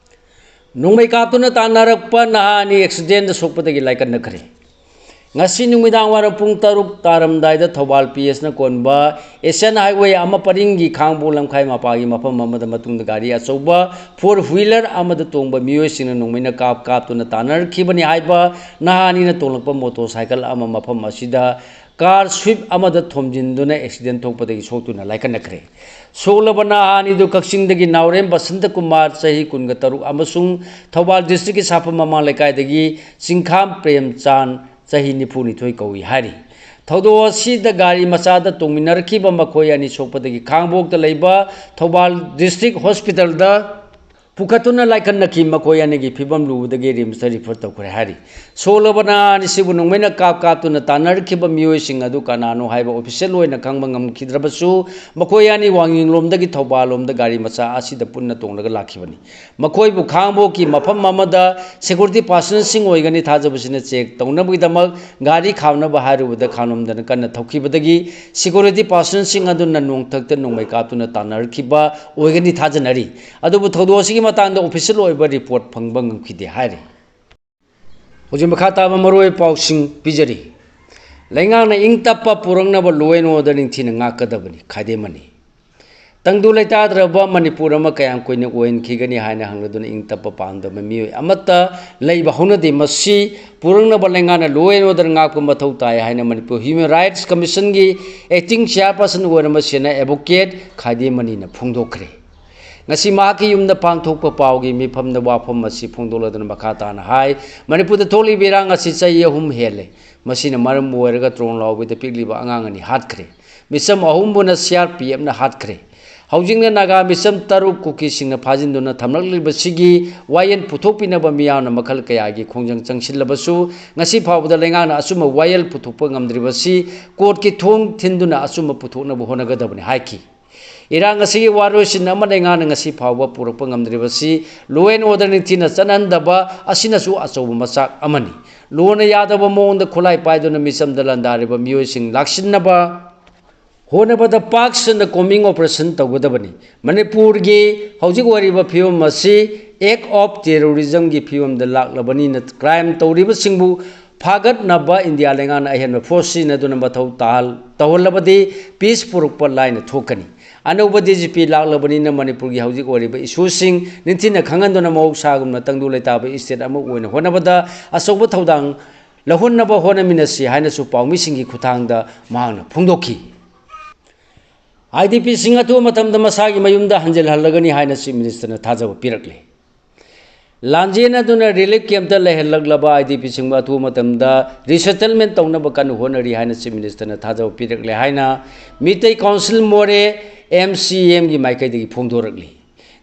ꯅꯣꯡꯃꯩ ꯀꯥꯞꯇꯨꯅ ꯇꯥꯟꯅꯔꯛꯄ ꯅꯍꯥ ꯑꯅꯤ accidentꯗ ꯁꯣꯛꯄꯗꯒꯤ ꯂꯥꯏꯀꯠꯅꯈ꯭ꯔꯦ꯫ ꯉꯁꯤ ꯅꯨꯃꯤꯗꯥꯡ ꯋꯥꯏꯔꯝ ꯄꯨꯡ ꯇꯔꯨꯛ ꯇꯥꯔꯝꯗꯥꯏꯗ ꯊꯧꯕꯥꯜ ꯄꯤ ꯑꯦꯁꯅ ꯀꯣꯟꯕ ꯑꯦꯁꯤꯌꯥꯟ ꯍꯥꯏꯋꯦ ꯑꯃ ꯄꯔꯤꯡꯒꯤ ꯈꯥꯡꯕꯣꯛ ꯂꯝꯈꯥꯏ ꯃꯄꯥꯒꯤ ꯃꯐꯝ ꯑꯃꯗ ꯃꯇꯨꯡꯗ ꯒꯥꯔꯤ ꯑꯆꯧꯕ ꯐꯣꯔ ꯍ꯭ꯋꯤꯂꯔ ꯑꯃꯗ ꯇꯣꯡꯕ ꯃꯤꯑꯣꯏꯁꯤꯡꯅ ꯅꯣꯡꯃꯩꯅ ꯀꯥꯞ ꯀꯥꯞꯇꯨꯅ ꯇꯥꯟꯅꯔꯛꯈꯤꯕꯅꯤ ꯍꯥꯏꯕ ꯅꯍꯥ ꯑꯅꯤꯅ ꯇꯣꯡꯂꯛꯄ ꯃꯣꯇꯣꯔ ꯁꯥꯏꯀꯜ ꯑꯃ ꯃꯐꯝ ꯑꯁꯤꯗ ꯀꯥꯔ ꯁ꯭ꯋꯤꯞ ꯑꯃꯗ ꯊꯣꯝꯖꯤꯟꯗꯨꯅ ꯑꯦꯛꯁꯤꯗꯦꯟ ꯊꯣꯛꯄꯗꯒꯤ ꯁꯣꯛꯇꯨꯅ ꯂꯥꯏꯀꯠꯅꯈ꯭ꯔꯦ꯫ ꯁꯣꯛꯂꯕ ꯅꯍꯥ ꯑꯅꯤꯗꯨ ꯀꯛꯆꯤꯡꯗꯒꯤ ꯅꯥꯎꯔꯦꯝ ꯕꯁꯟꯇ ꯀꯨꯃꯥꯔ, ꯆꯍꯤ ꯀꯨꯟꯒ ꯇꯔꯨꯛ, ꯑꯃꯁꯨꯡ ꯊꯧꯕꯥꯜ ꯗꯤꯁꯇ꯭ꯔꯤꯛꯀꯤ ꯁꯥꯐꯝ ꯃꯃꯥꯡ ꯂꯩꯀꯥꯏꯗꯒꯤ ꯆꯤꯡꯈꯥꯝ ꯄ꯭ꯔꯦꯝꯆꯥꯟ, ꯆꯍꯤ ꯅꯤꯐꯨꯅꯤꯊꯣꯏ ꯀꯧꯏ ꯍꯥꯏꯔꯤ꯫ ꯊꯧꯗꯣꯛ ꯑꯁꯤꯗ ꯒꯥꯔꯤ ꯃꯆꯥꯗ ꯇꯣꯡꯃꯤꯟꯅꯔꯛꯈꯤꯕ ꯃꯈꯣꯏ ꯑꯅꯤ ꯁꯣꯛꯄꯗꯒꯤ ꯈꯥꯡꯕꯣꯛꯇ ꯂꯩꯕ ꯊꯧꯕꯥꯜ ꯗꯤꯁꯇ꯭ꯔꯤꯛ ꯍꯣꯁꯄꯤꯇꯥꯜꯗ ꯄꯨꯈꯠꯇꯨꯅ ꯂꯥꯏꯀꯠꯅꯈꯤ꯫ ꯃꯈꯣꯏ ꯑꯅꯤꯒꯤ ꯐꯤꯕꯝ ꯂꯨꯕꯗꯒꯤ ꯔꯤꯝꯁꯇ ꯔꯤꯐꯔ ꯇꯧꯈ꯭ꯔꯦ ꯍꯥꯏꯔꯤ꯫ ꯁꯣꯛꯂꯕ ꯅꯍꯥ ꯑꯅꯤꯁꯤꯕꯨ ꯅꯣꯡꯃꯩꯅ ꯀꯥꯞ ꯀꯥꯞꯇꯨꯅ ꯇꯥꯟꯅꯔꯛꯈꯤꯕ ꯃꯤꯑꯣꯏꯁꯤꯡ ꯑꯗꯨ ꯀꯅꯥꯅꯣ ꯍꯥꯏꯕ ꯑꯣꯐꯤꯁꯤꯌꯦꯜ ꯑꯣꯏꯅ ꯈꯪꯕ ꯉꯝꯈꯤꯗ꯭ꯔꯕꯁꯨ, ꯃꯈꯣꯏ ꯑꯅꯤ ꯋꯥꯡꯖꯤꯡꯂꯣꯝꯗꯒꯤ ꯊꯧꯕꯥꯜꯂꯣꯝꯗ ꯒꯥꯔꯤ ꯃꯆꯥ ꯑꯁꯤꯗ ꯄꯨꯟꯅ ꯇꯣꯡꯂꯒ ꯂꯥꯛꯈꯤꯕꯅꯤ꯫ ꯃꯈꯣꯏꯕꯨ ꯈꯥꯡꯕꯣꯛꯀꯤ ꯃꯐꯝ ꯑꯃꯗ ꯁꯦꯀ꯭ꯌꯨꯔꯤꯇꯤ ꯄꯥꯔꯁꯟꯁꯤꯡ ꯑꯣꯏꯒꯅꯤ ꯊꯥꯖꯕꯁꯤꯅ ꯆꯦꯛ ꯇꯧꯅꯕꯒꯤꯗꯃꯛ ꯒꯥꯔꯤ ꯈꯥꯝꯅꯕ ꯍꯥꯏꯔꯨꯕꯗ ꯈꯥꯝꯂꯝꯗꯅ ꯀꯟꯅ ꯊꯧꯈꯤꯕꯗꯒꯤ ꯁꯦꯀ꯭ꯌꯨꯔꯤꯇꯤ ꯄꯥꯔꯁꯟꯁꯤꯡ ꯑꯗꯨꯅ ꯅꯣꯡꯊꯛꯇ ꯅꯣꯡꯃꯩ ꯀꯥꯞꯇꯨꯅ ꯇꯥꯟꯅꯔꯛꯈꯤꯕ ꯑꯣꯏꯒꯅꯤ ꯊꯥꯖꯅꯔꯤ꯫ ꯑꯗꯨꯕꯨ ꯊꯧꯗꯣꯛ ꯑꯁꯤꯒꯤ ꯃꯇꯥꯡꯗ ꯑꯣꯐꯤꯁꯤꯌꯦꯜ ꯑꯣꯏꯕ ꯔꯤꯄꯣꯔꯠ ꯐꯪꯕ ꯉꯝꯈꯤꯗꯦ ꯍꯥꯏꯔꯤ꯫ ꯍꯧꯖꯤꯛ ꯃꯈꯥ ꯇꯥꯕ ꯃꯔꯨꯑꯣꯏꯕ ꯄꯥꯎꯁꯤꯡ ꯄꯤꯖꯔꯤ꯫ ꯂꯩꯉꯥꯛꯅ ꯏꯪ ꯇꯞꯄ ꯄꯨꯔꯛꯅꯕ law and order ꯅꯤꯡꯊꯤꯅ ꯉꯥꯛꯀꯗꯕꯅꯤ, ꯈꯥꯏꯗꯦꯝ ꯃꯅꯤ꯫ ꯇꯪꯗꯨ ꯂꯩꯇꯥꯗ꯭ꯔꯕ ꯃꯅꯤꯄꯨꯔ ꯑꯃ ꯀꯌꯥꯝ ꯀꯨꯏꯅ ꯑꯣꯏꯍꯟꯈꯤꯒꯅꯤ ꯍꯥꯏꯅ ꯍꯪꯂꯗꯨꯅ ꯏꯪ ꯇꯞꯄ ꯄꯥꯝꯗꯕ ꯃꯤꯑꯣꯏ ꯑꯃꯠꯇ ꯂꯩꯕ ꯍꯧꯅꯗꯦ꯫ ꯃꯁꯤ ꯄꯨꯔꯛꯅꯕ ꯂꯩꯉꯥꯛꯅ law and order ꯉꯥꯛꯄ ꯃꯊꯧ ꯇꯥꯏ ꯍꯥꯏꯅ ꯃꯅꯤꯄꯨꯔ ꯍ꯭ꯌꯨꯃꯦꯟ ꯔꯥꯏꯠꯁ ꯀꯃꯤꯁꯟꯒꯤ ꯑꯦꯛꯇꯤꯡ ꯆꯤꯌꯥꯔꯄꯔꯁꯟ ꯑꯣꯏꯔꯝꯕ ꯁꯦꯅꯥ ꯑꯦꯗꯚꯣꯀꯦꯠ ꯈꯥꯏꯗꯦꯝ ꯃꯅꯤꯅ ꯐꯣꯡꯗꯣꯛꯈ꯭ꯔꯦ꯫ ꯉꯁꯤ ꯃꯍꯥꯛꯀꯤ ꯌꯨꯝꯗ ꯄꯥꯡꯊꯣꯛꯄ ꯄꯥꯎꯒꯤ ꯃꯤꯐꯝꯗ ꯋꯥꯐꯝ ꯑꯁꯤ ꯐꯣꯡꯗꯣꯛꯂꯗꯨꯅ ꯃꯈꯥ ꯇꯥꯅ ꯍꯥꯏ, ꯃꯅꯤꯄꯨꯔꯗ ꯊꯣꯛꯂꯤꯕ ꯏꯔꯥꯡ ꯑꯁꯤ ꯆꯍꯤ ꯑꯍꯨꯝ ꯍꯦꯜꯂꯦ꯫ ꯃꯁꯤꯅ ꯃꯔꯝ ꯑꯣꯏꯔꯒ ꯇ꯭ꯔꯣꯟ ꯂꯥꯎꯕꯗ ꯄꯤꯛꯂꯤꯕ ꯑꯉꯥꯡ ꯑꯅꯤ ꯍꯥꯠꯈ꯭ꯔꯦ꯫ ꯃꯤꯆꯝ ꯑꯍꯨꯝꯕꯨꯅ ꯁꯤ ꯑꯥꯔ ꯄꯤ ꯑꯦꯐꯅ ꯍꯥꯠꯈ꯭ꯔꯦ꯫ ꯍꯧꯖꯤꯛꯅ ꯅꯥꯒꯥ ꯃꯤꯆꯝ ꯇꯔꯨꯛ ꯀꯨꯀꯤꯁꯤꯡꯅ ꯐꯥꯖꯤꯟꯗꯨꯅ ꯊꯝꯂꯛꯂꯤꯕꯁꯤꯒꯤ ꯋꯥꯌꯦꯜ ꯄꯨꯊꯣꯛꯄꯤꯅꯕ ꯃꯤꯌꯥꯝꯅ ꯃꯈꯜ ꯀꯌꯥꯒꯤ ꯈꯣꯡꯖꯪ ꯆꯪꯁꯤꯜꯂꯕꯁꯨ, ꯉꯁꯤ ꯐꯥꯎꯕꯗ ꯂꯩꯉꯥꯛꯅ ꯑꯆꯨꯝꯕ ꯋꯥꯌꯦꯜ ꯄꯨꯊꯣꯛꯄ ꯉꯝꯗ꯭ꯔꯤꯕꯁꯤ ꯀꯣꯔꯠꯀꯤ ꯊꯣꯡ ꯊꯤꯟꯗꯨꯅ ꯑꯆꯨꯝꯕ ꯄꯨꯊꯣꯛꯅꯕ ꯍꯣꯠꯅꯒꯗꯕꯅꯤ ꯍꯥꯏꯈꯤ꯫ ꯏꯔꯥꯡ ꯑꯁꯤꯒꯤ ꯋꯥꯔꯣꯏꯁꯤꯟ ꯑꯃ ꯂꯩꯉꯥꯛꯅ ꯉꯁꯤ ꯐꯥꯎꯕ ꯄꯨꯔꯛꯄ ꯉꯝꯗ꯭ꯔꯤꯕꯁꯤ law and order ꯅꯤꯡꯊꯤꯅ ꯆꯠꯍꯟꯗꯕ ꯑꯁꯤꯅꯁꯨ ꯑꯆꯧꯕ ꯃꯆꯥꯛ ꯑꯃꯅꯤ꯫ ꯂꯣꯅ ꯌꯥꯗꯕ ꯃꯑꯣꯡꯗ ꯈꯨꯠꯂꯥꯏ ꯄꯥꯏꯗꯨꯅ ꯃꯤꯆꯝꯗ ꯂꯥꯟꯗꯥꯔꯤꯕ ꯃꯤꯑꯣꯏꯁꯤꯡ ꯂꯥꯛꯁꯤꯟꯅꯕ ꯍꯣꯠꯅꯕꯗ ꯄꯥꯛ ꯁꯟꯅ combing operation ꯇꯧꯒꯗꯕꯅꯤ꯫ ꯃꯅꯤꯄꯨꯔꯒꯤ ꯍꯧꯖꯤꯛ ꯑꯣꯏꯔꯤꯕ ꯐꯤꯕꯝ ꯑꯁꯤ act of terrorism ꯒꯤ ꯐꯤꯕꯝꯗ ꯂꯥꯛꯂꯕꯅꯤꯅ, ꯀ꯭ꯔꯥꯏꯝ ꯇꯧꯔꯤꯕꯁꯤꯡꯕꯨ ꯐꯥꯒꯠꯅꯕ ꯏꯟꯗꯤꯌꯥ ꯂꯩꯉꯥꯛꯅ ꯑꯍꯦꯟꯕ ꯐꯣꯔꯁ ꯁꯤꯖꯤꯟꯅꯗꯨꯅ ꯃꯊꯧ ꯇꯥꯍꯜ-, ꯇꯧꯍꯜꯂꯕꯗꯤ ꯄꯤꯁ ꯄꯨꯔꯛꯄ ꯂꯥꯏꯅ ꯊꯣꯛꯀꯅꯤ꯫ ꯑꯅꯧꯕ ꯗꯤ ꯖꯤ ꯄꯤ ꯂꯥꯛꯂꯕꯅꯤꯅ ꯃꯅꯤꯄꯨꯔꯒꯤ ꯍꯧꯖꯤꯛ ꯑꯣꯏꯔꯤꯕ ꯏꯁꯨꯁꯤꯡ ꯅꯤꯡꯊꯤꯅ ꯈꯪꯍꯟꯗꯨꯅ ꯃꯍꯧꯁꯥꯒꯨꯝꯅ ꯇꯪꯗꯨ ꯂꯩꯇꯥꯕ ꯏꯁꯇꯦꯠ ꯑꯃ ꯑꯣꯏꯅ ꯍꯣꯠꯅꯕꯗ ꯑꯆꯧꯕ ꯊꯧꯗꯥꯡ ꯂꯧꯍꯟꯅꯕ ꯍꯣꯠꯅꯃꯤꯟꯅꯁꯤ ꯍꯥꯏꯅꯁꯨ ꯄꯥꯎꯃꯤꯁꯤꯡꯒꯤ ꯈꯨꯠꯊꯥꯡꯗ ꯃꯍꯥꯛꯅ ꯐꯣꯡꯗꯣꯛꯈꯤ꯫ ꯑꯥꯏ ꯗꯤ ꯄꯤꯁꯤꯡ ꯑꯊꯨꯕ ꯃꯇꯝꯗ ꯃꯁꯥꯒꯤ ꯃꯌꯨꯝꯗ ꯍꯟꯖꯤꯜꯍꯜꯂꯒꯅꯤ ꯍꯥꯏꯅ ꯆꯤꯐ ꯃꯤꯅꯤꯁꯇꯔꯅ ꯊꯥꯖꯕ ꯄꯤꯔꯛꯂꯤ꯫ ꯂꯥꯟꯖꯦꯟꯅꯗꯨꯅ ꯔꯤꯂꯤꯐ ꯀꯦꯝꯞꯇ ꯂꯩꯍꯜꯂꯛꯂꯕ ꯑꯥꯏ ꯗꯤ ꯄꯤꯁꯤꯡꯕꯨ ꯑꯊꯨꯕ ꯃꯇꯝꯗ ꯔꯤꯁꯦꯇꯜꯃꯦꯟ ꯇꯧꯅꯕ ꯀꯟꯅ ꯍꯣꯠꯅꯔꯤ ꯍꯥꯏꯅ ꯆꯤꯐ ꯃꯤꯅꯤꯁꯇꯔꯅ ꯊꯥꯖꯕ ꯄꯤꯔꯛꯂꯦ ꯍꯥꯏꯅ ꯃꯤꯇꯩ ꯀꯥꯎꯟꯁꯤꯜ ꯃꯣꯔꯦ, ꯑꯦꯝ ꯁꯤ ꯑꯦꯝꯒꯤ ꯃꯥꯏꯀꯩꯗꯒꯤ ꯐꯣꯡꯗꯣꯔꯛꯂꯤ꯫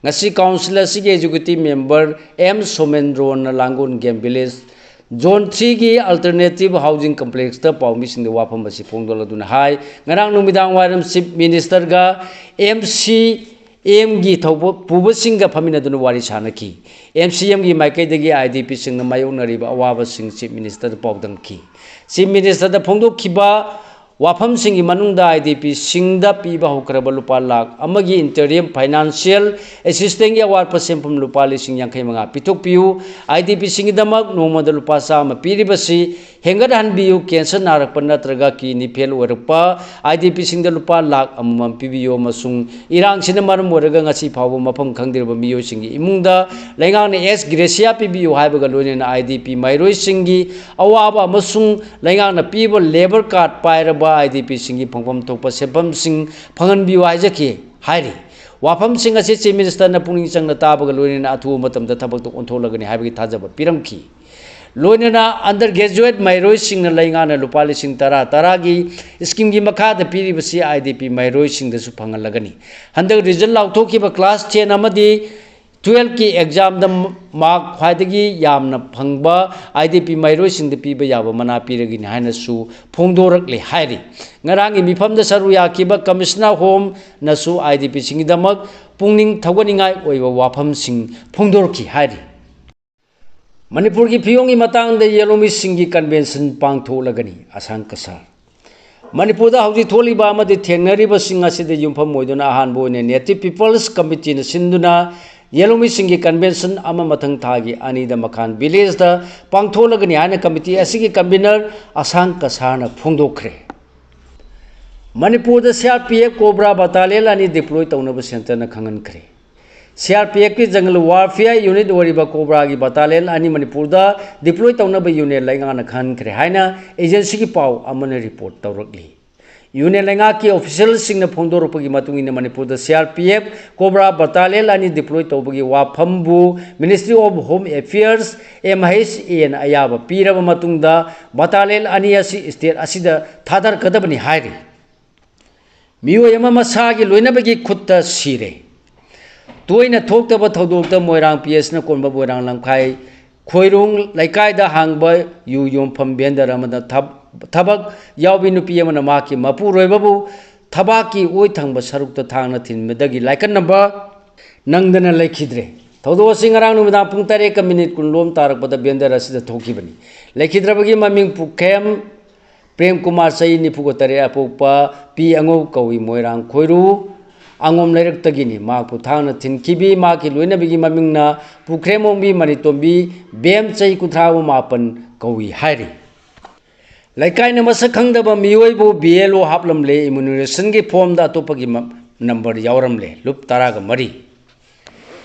ꯉꯁꯤ ꯀꯥꯎꯟꯁꯤꯜ ꯑꯁꯤꯒꯤ ꯑꯦꯛꯖꯤꯀ꯭ꯌꯨꯇꯤꯚ ꯃꯦꯝꯕꯔ ꯑꯦꯝ ꯁꯣꯃꯦꯟꯗ꯭ꯔꯣꯅ ꯂꯥꯡꯒꯣꯜ ꯒꯦꯝ ꯚꯤꯂꯦꯖ ꯖꯣꯟ ꯊ꯭ꯔꯤꯒꯤ ꯑꯜꯇꯔꯅꯦꯇꯤꯚ ꯍꯥꯎꯁꯤꯡ ꯀꯝꯄ꯭ꯂꯦꯛꯁꯇ ꯄꯥꯎꯃꯤꯁꯤꯡꯗ ꯋꯥꯐꯝ ꯑꯁꯤ ꯐꯣꯡꯗꯣꯛꯂꯗꯨꯅ ꯍꯥꯏ, ꯉꯔꯥꯡ ꯅꯨꯃꯤꯗꯥꯡ ꯋꯥꯏꯔꯝ ꯆꯤꯐ ꯃꯤꯅꯤꯁꯇꯔꯒ ꯑꯦꯝ ꯁꯤ ꯑꯦꯝꯒꯤ ꯊꯧꯕ-, ꯄꯨꯕꯁꯤꯡꯒ ꯐꯝꯃꯤꯟꯅꯗꯨꯅ ꯋꯥꯔꯤ ꯁꯥꯅꯈꯤ꯫ ꯑꯦꯝ ꯁꯤ ꯑꯦꯝꯒꯤ ꯃꯥꯏꯀꯩꯗꯒꯤ ꯑꯥꯏ ꯗꯤ ꯄꯤꯁꯤꯡꯅ ꯃꯥꯌꯣꯛꯅꯔꯤꯕ ꯑꯋꯥꯕꯁꯤꯡ ꯆꯤꯐ ꯃꯤꯅꯤꯁꯇꯔꯗ ꯄꯥꯎꯗꯝꯈꯤ꯫ ꯆꯤꯐ ꯃꯤꯅꯤꯁꯇꯔꯗ ꯐꯣꯡꯗꯣꯛꯈꯤꯕ ꯋꯥꯐꯝꯁꯤꯡꯒꯤ ꯃꯅꯨꯡꯗ ꯑꯥꯏ ꯗꯤ ꯄꯤꯁꯤꯡꯗ ꯄꯤꯕ ꯍꯧꯈ꯭ꯔꯕ ꯂꯨꯄꯥ ꯂꯥꯈ ꯑꯃꯒꯤ ꯏꯟꯇꯔꯤꯝ ꯐꯥꯏꯅꯥꯟꯁꯤꯌꯦꯜ ꯑꯦꯁꯤꯁꯇꯦꯟꯁꯀꯤ ꯑꯋꯥꯠꯄ ꯁꯦꯟꯐꯝ ꯂꯨꯄꯥ ꯂꯤꯁꯤꯡ ꯌꯥꯡꯈꯩ ꯃꯉꯥ ꯄꯤꯊꯣꯛꯄꯤꯌꯨ, ꯑꯥꯏ ꯗꯤ ꯄꯤꯁꯤꯡꯒꯤꯗꯃꯛ ꯅꯣꯡꯃꯗ ꯂꯨꯄꯥ ꯆꯥꯝꯃ ꯄꯤꯔꯤꯕꯁꯤ ꯍꯦꯟꯒꯠꯍꯟꯕꯤꯌꯨ, ꯀꯦꯟꯁꯔ ꯅꯥꯔꯛꯄ ꯅꯠꯇ꯭ꯔꯒ ꯀꯤꯗꯅꯤ ꯐꯦꯜ ꯑꯣꯏꯔꯛꯄ ꯑꯥꯏ ꯗꯤ ꯄꯤꯁꯤꯡꯗ ꯂꯨꯄꯥ ꯂꯥꯈ ꯑꯃꯃꯝ ꯄꯤꯕꯤꯌꯨ ꯑꯃꯁꯨꯡ ꯏꯔꯥꯡꯁꯤꯅ ꯃꯔꯝ ꯑꯣꯏꯔꯒ ꯉꯁꯤ ꯐꯥꯎꯕ ꯃꯐꯝ ꯈꯪꯗ꯭ꯔꯤꯕ ꯃꯤꯑꯣꯏꯁꯤꯡꯒꯤ ꯏꯃꯨꯡꯗ ꯂꯩꯉꯥꯛꯅ ꯑꯦꯛꯁ ꯒ꯭ꯔꯦꯁꯤꯌꯥ ꯄꯤꯕꯤꯌꯨ ꯍꯥꯏꯕꯒ ꯂꯣꯏꯅꯅ ꯑꯥꯏ ꯗꯤ ꯄꯤ ꯃꯍꯩꯔꯣꯏꯁꯤꯡꯒꯤ ꯑꯋꯥꯕ ꯑꯃꯁꯨꯡ ꯂꯩꯉꯥꯛꯅ ꯄꯤꯕ ꯂꯦꯕꯔ ꯀꯥꯔꯗ ꯄꯥꯏꯔꯕ ꯑꯥꯏ ꯗꯤ ꯄꯤꯁꯤꯡꯒꯤ ꯐꯪꯐꯝ ꯊꯣꯛꯄ ꯁꯦꯟꯐꯝꯁꯤꯡ ꯐꯪꯍꯟꯕꯤꯌꯨ ꯍꯥꯏꯖꯈꯤ ꯍꯥꯏꯔꯤ꯫ ꯋꯥꯐꯝꯁꯤꯡ ꯑꯁꯤ ꯆꯤꯐ ꯃꯤꯅꯤꯁꯇꯔꯅ ꯄꯨꯛꯅꯤꯡ ꯆꯪꯅ ꯇꯥꯕꯒ ꯂꯣꯏꯅꯅ ꯑꯊꯨꯕ ꯃꯇꯝꯗ ꯊꯕꯛꯇ ꯑꯣꯟꯊꯣꯛꯂꯒꯅꯤ ꯍꯥꯏꯕꯒꯤ ꯊꯥꯖꯕ ꯄꯤꯔꯝꯈꯤ꯫ ꯂꯣꯏꯅꯅ ꯑꯟꯗꯔ ꯒ꯭ꯔꯦꯖꯨꯋꯦꯠ ꯃꯍꯩꯔꯣꯏꯁꯤꯡꯅ ꯂꯩꯉꯥꯛꯅ ꯂꯨꯄꯥ ꯂꯤꯁꯤꯡ ꯇꯔꯥ ꯇꯔꯥꯒꯤ ꯁ꯭ꯀꯤꯝꯒꯤ ꯃꯈꯥꯗ ꯄꯤꯔꯤꯕꯁꯤ ꯑꯥꯏ ꯗꯤ ꯄꯤ ꯃꯍꯩꯔꯣꯏꯁꯤꯡꯗꯁꯨ ꯐꯪꯍꯜꯂꯒꯅꯤ꯫ ꯍꯟꯗꯛ ꯔꯤꯖꯜ ꯂꯥꯎꯊꯣꯛꯈꯤꯕ ꯀ꯭ꯂꯥꯁ ꯇꯦꯟ ꯑꯃꯗꯤ ꯇꯨꯌꯦꯜꯐꯀꯤ ꯑꯦꯛꯖꯥꯝꯗ ꯃꯥꯔꯛ ꯈ꯭ꯋꯥꯏꯗꯒꯤ ꯌꯥꯝꯅ ꯐꯪꯕ ꯑꯥꯏ ꯗꯤ ꯄꯤ ꯃꯍꯩꯔꯣꯏꯁꯤꯡꯗ ꯄꯤꯕ ꯌꯥꯕ ꯃꯅꯥ ꯄꯤꯔꯒꯅꯤ ꯍꯥꯏꯅꯁꯨ ꯐꯣꯡꯗꯣꯔꯛꯂꯦ ꯍꯥꯏꯔꯤ꯫ ꯉꯔꯥꯡꯒꯤ ꯃꯤꯐꯝꯗ ꯁꯔꯨꯛ ꯌꯥꯈꯤꯕ ꯀꯃꯤꯁꯅꯔ ꯍꯣꯝꯅꯁꯨ ꯑꯥꯏ ꯗꯤ ꯄꯤꯁꯤꯡꯒꯤꯗꯃꯛ ꯄꯨꯛꯅꯤꯡ ꯊꯧꯒꯠꯅꯤꯡꯉꯥꯏ ꯑꯣꯏꯕ ꯋꯥꯐꯝꯁꯤꯡ ꯐꯣꯡꯗꯣꯔꯛꯈꯤ ꯍꯥꯏꯔꯤ꯫ ꯃꯅꯤꯄꯨꯔꯒꯤ ꯐꯤꯕꯝꯒꯤ ꯃꯇꯥꯡꯗ ꯌꯦꯂꯣꯃꯤꯁꯤꯡꯒꯤ ꯀꯟꯚꯦꯟꯁꯟ ꯄꯥꯡꯊꯣꯛꯂꯒꯅꯤ, ꯑꯁꯥꯡ ꯀꯁꯥꯔ꯫ ꯃꯅꯤꯄꯨꯔꯗ ꯍꯧꯖꯤꯛ ꯊꯣꯛꯂꯤꯕ ꯑꯃꯗꯤ ꯊꯦꯡꯅꯔꯤꯕꯁꯤꯡ ꯑꯁꯤꯗ ꯌꯨꯝꯐꯝ ꯑꯣꯏꯗꯨꯅ ꯑꯍꯥꯟꯕ ꯑꯣꯏꯅ ꯅꯦꯇꯤꯚ ꯄꯤꯄꯜꯁ ꯀꯃꯤꯇꯤꯅ ꯁꯤꯟꯗꯨꯅ ꯌꯦꯜꯍꯧꯃꯤꯁꯤꯡꯒꯤ convention ꯑꯃ ꯃꯊꯪ ꯊꯥꯒꯤ ꯑꯅꯤꯗ ꯃꯈꯥꯟ villageꯇ ꯄꯥꯡꯊꯣꯛꯂꯒꯅꯤ ꯍꯥꯏꯅ committee ꯑꯁꯤꯒꯤ convener ꯑꯁꯥꯡ ꯀꯁꯥꯔꯅ ꯐꯣꯡꯗꯣꯛꯈ꯭ꯔꯦ꯫ ꯃꯅꯤꯄꯨꯔꯗ CRPF COBRA battalion ꯑꯅꯤ deploy ꯇꯧꯅꯕ centreꯅ ꯈꯪꯍꯟꯈ꯭ꯔꯦ꯫ CRPFꯀꯤ jungle warfare unit ꯑꯣꯏꯔꯤꯕ COBRAꯒꯤ battalion ꯑꯅꯤ ꯃꯅꯤꯄꯨꯔꯗ deploy ꯇꯧꯅꯕ union ꯂꯩꯉꯥꯛꯅ ꯈꯪꯍꯟꯈ꯭ꯔꯦ ꯍꯥꯏꯅ agencyꯒꯤ ꯄꯥꯎ ꯑꯃꯅ report ꯇꯧꯔꯛꯂꯤ꯫ Union ꯂꯩꯉꯥꯛꯀꯤ officialꯁꯤꯡꯅ ꯐꯣꯡꯗꯣꯔꯛꯄꯒꯤ ꯃꯇꯨꯡ ꯏꯟꯅ ꯃꯅꯤꯄꯨꯔꯗ CRPF COBRA battalion ꯑꯅꯤ deploy ꯇꯧꯕꯒꯤ ꯋꯥꯐꯝꯕꯨ Ministry of Home Affairs, MHAꯅ ꯑꯌꯥꯕ ꯄꯤꯔꯕ ꯃꯇꯨꯡꯗ battalion ꯑꯅꯤ ꯑꯁꯤ state ꯑꯁꯤꯗ ꯊꯥꯗꯔꯛꯀꯗꯕꯅꯤ ꯍꯥꯏꯔꯤ꯫ ꯃꯤꯑꯣꯏ ꯑꯃ ꯃꯁꯥꯒꯤ ꯂꯣꯏꯅꯕꯒꯤ ꯈꯨꯠꯇ ꯁꯤꯔꯦ꯫ ꯇꯣꯏꯅ ꯊꯣꯛꯇꯕ ꯊꯧꯗꯣꯛꯇ ꯃꯣꯏꯔꯥꯡ PHꯅ ꯀꯣꯟꯕ ꯃꯣꯏꯔꯥꯡ ꯂꯝꯈꯥꯏ ꯈꯣꯏꯔꯨꯡ ꯂꯩꯀꯥꯏꯗ ꯍꯥꯡꯕ ꯌꯨ ꯌꯣꯟꯐꯝ vendor ꯑꯃꯗ ꯊꯕ-, ꯊꯕꯛ ꯌꯥꯎꯕꯤ ꯅꯨꯄꯤ ꯑꯃꯅ ꯃꯍꯥꯛꯀꯤ ꯃꯄꯨꯔꯣꯏꯕꯕꯨ ꯊꯕꯥꯛꯀꯤ ꯑꯣꯏ ꯊꯪꯕ ꯁꯔꯨꯛꯇ ꯊꯥꯡꯅ ꯊꯤꯟꯕꯗꯒꯤ ꯂꯥꯏꯀꯠꯅꯕ ꯅꯪꯗꯅ ꯂꯩꯈꯤꯗ꯭ꯔꯦ꯫ ꯊꯧꯗꯣꯛ ꯑꯁꯤ ꯉꯔꯥꯡ ꯅꯨꯃꯤꯗꯥꯡ ꯄꯨꯡ ꯇꯔꯦꯠꯀ minute ꯀꯨꯟꯂꯣꯝ ꯇꯥꯔꯛꯄꯗ vendor ꯑꯁꯤꯗ ꯊꯣꯛꯈꯤꯕꯅꯤ꯫ ꯂꯩꯈꯤꯗ꯭ꯔꯕꯒꯤ ꯃꯃꯤꯡ ꯄꯨꯈ꯭ꯔꯦꯝ ꯄ꯭ꯔꯦꯝ ꯀꯨꯃꯥꯔ, ꯆꯍꯤ ꯅꯤꯐꯨꯒ ꯇꯔꯦꯠ, ꯑꯄꯣꯛꯄ ꯄꯤ ꯑꯉꯧ ꯀꯧꯏ, ꯃꯣꯏꯔꯥꯡ ꯈꯣꯏꯔꯨ ꯑꯉꯣꯝ ꯂꯩꯔꯛꯇꯒꯤꯅꯤ꯫ ꯃꯍꯥꯛꯄꯨ ꯊꯥꯡꯅ ꯊꯤꯟꯈꯤꯕꯤ ꯃꯍꯥꯛꯀꯤ ꯂꯣꯏꯅꯕꯤꯒꯤ ꯃꯃꯤꯡꯅ ꯄꯨꯈ꯭ꯔꯦꯝ ꯑꯣꯡꯕꯤ ꯃꯅꯤꯇꯣꯝꯕꯤ ꯕꯦꯝ, ꯆꯍꯤ ꯀꯨꯟꯊ꯭ꯔꯥ ꯃꯥꯄꯟ ꯀꯧꯏ ꯍꯥꯏꯔꯤ꯫ ꯂꯩꯀꯥꯏꯅ ꯃꯁꯛ ꯈꯪꯗꯕ ꯃꯤꯑꯣꯏꯕꯨ BLO ꯍꯥꯞꯂꯝꯂꯦ꯫ Enumeration formꯗ ꯑꯇꯣꯞꯄꯒꯤ ꯃ-, number ꯌꯥꯎꯔꯝꯂꯦ꯫ ꯂꯨꯞ ꯇꯔꯥꯒ ꯃꯔꯤ꯫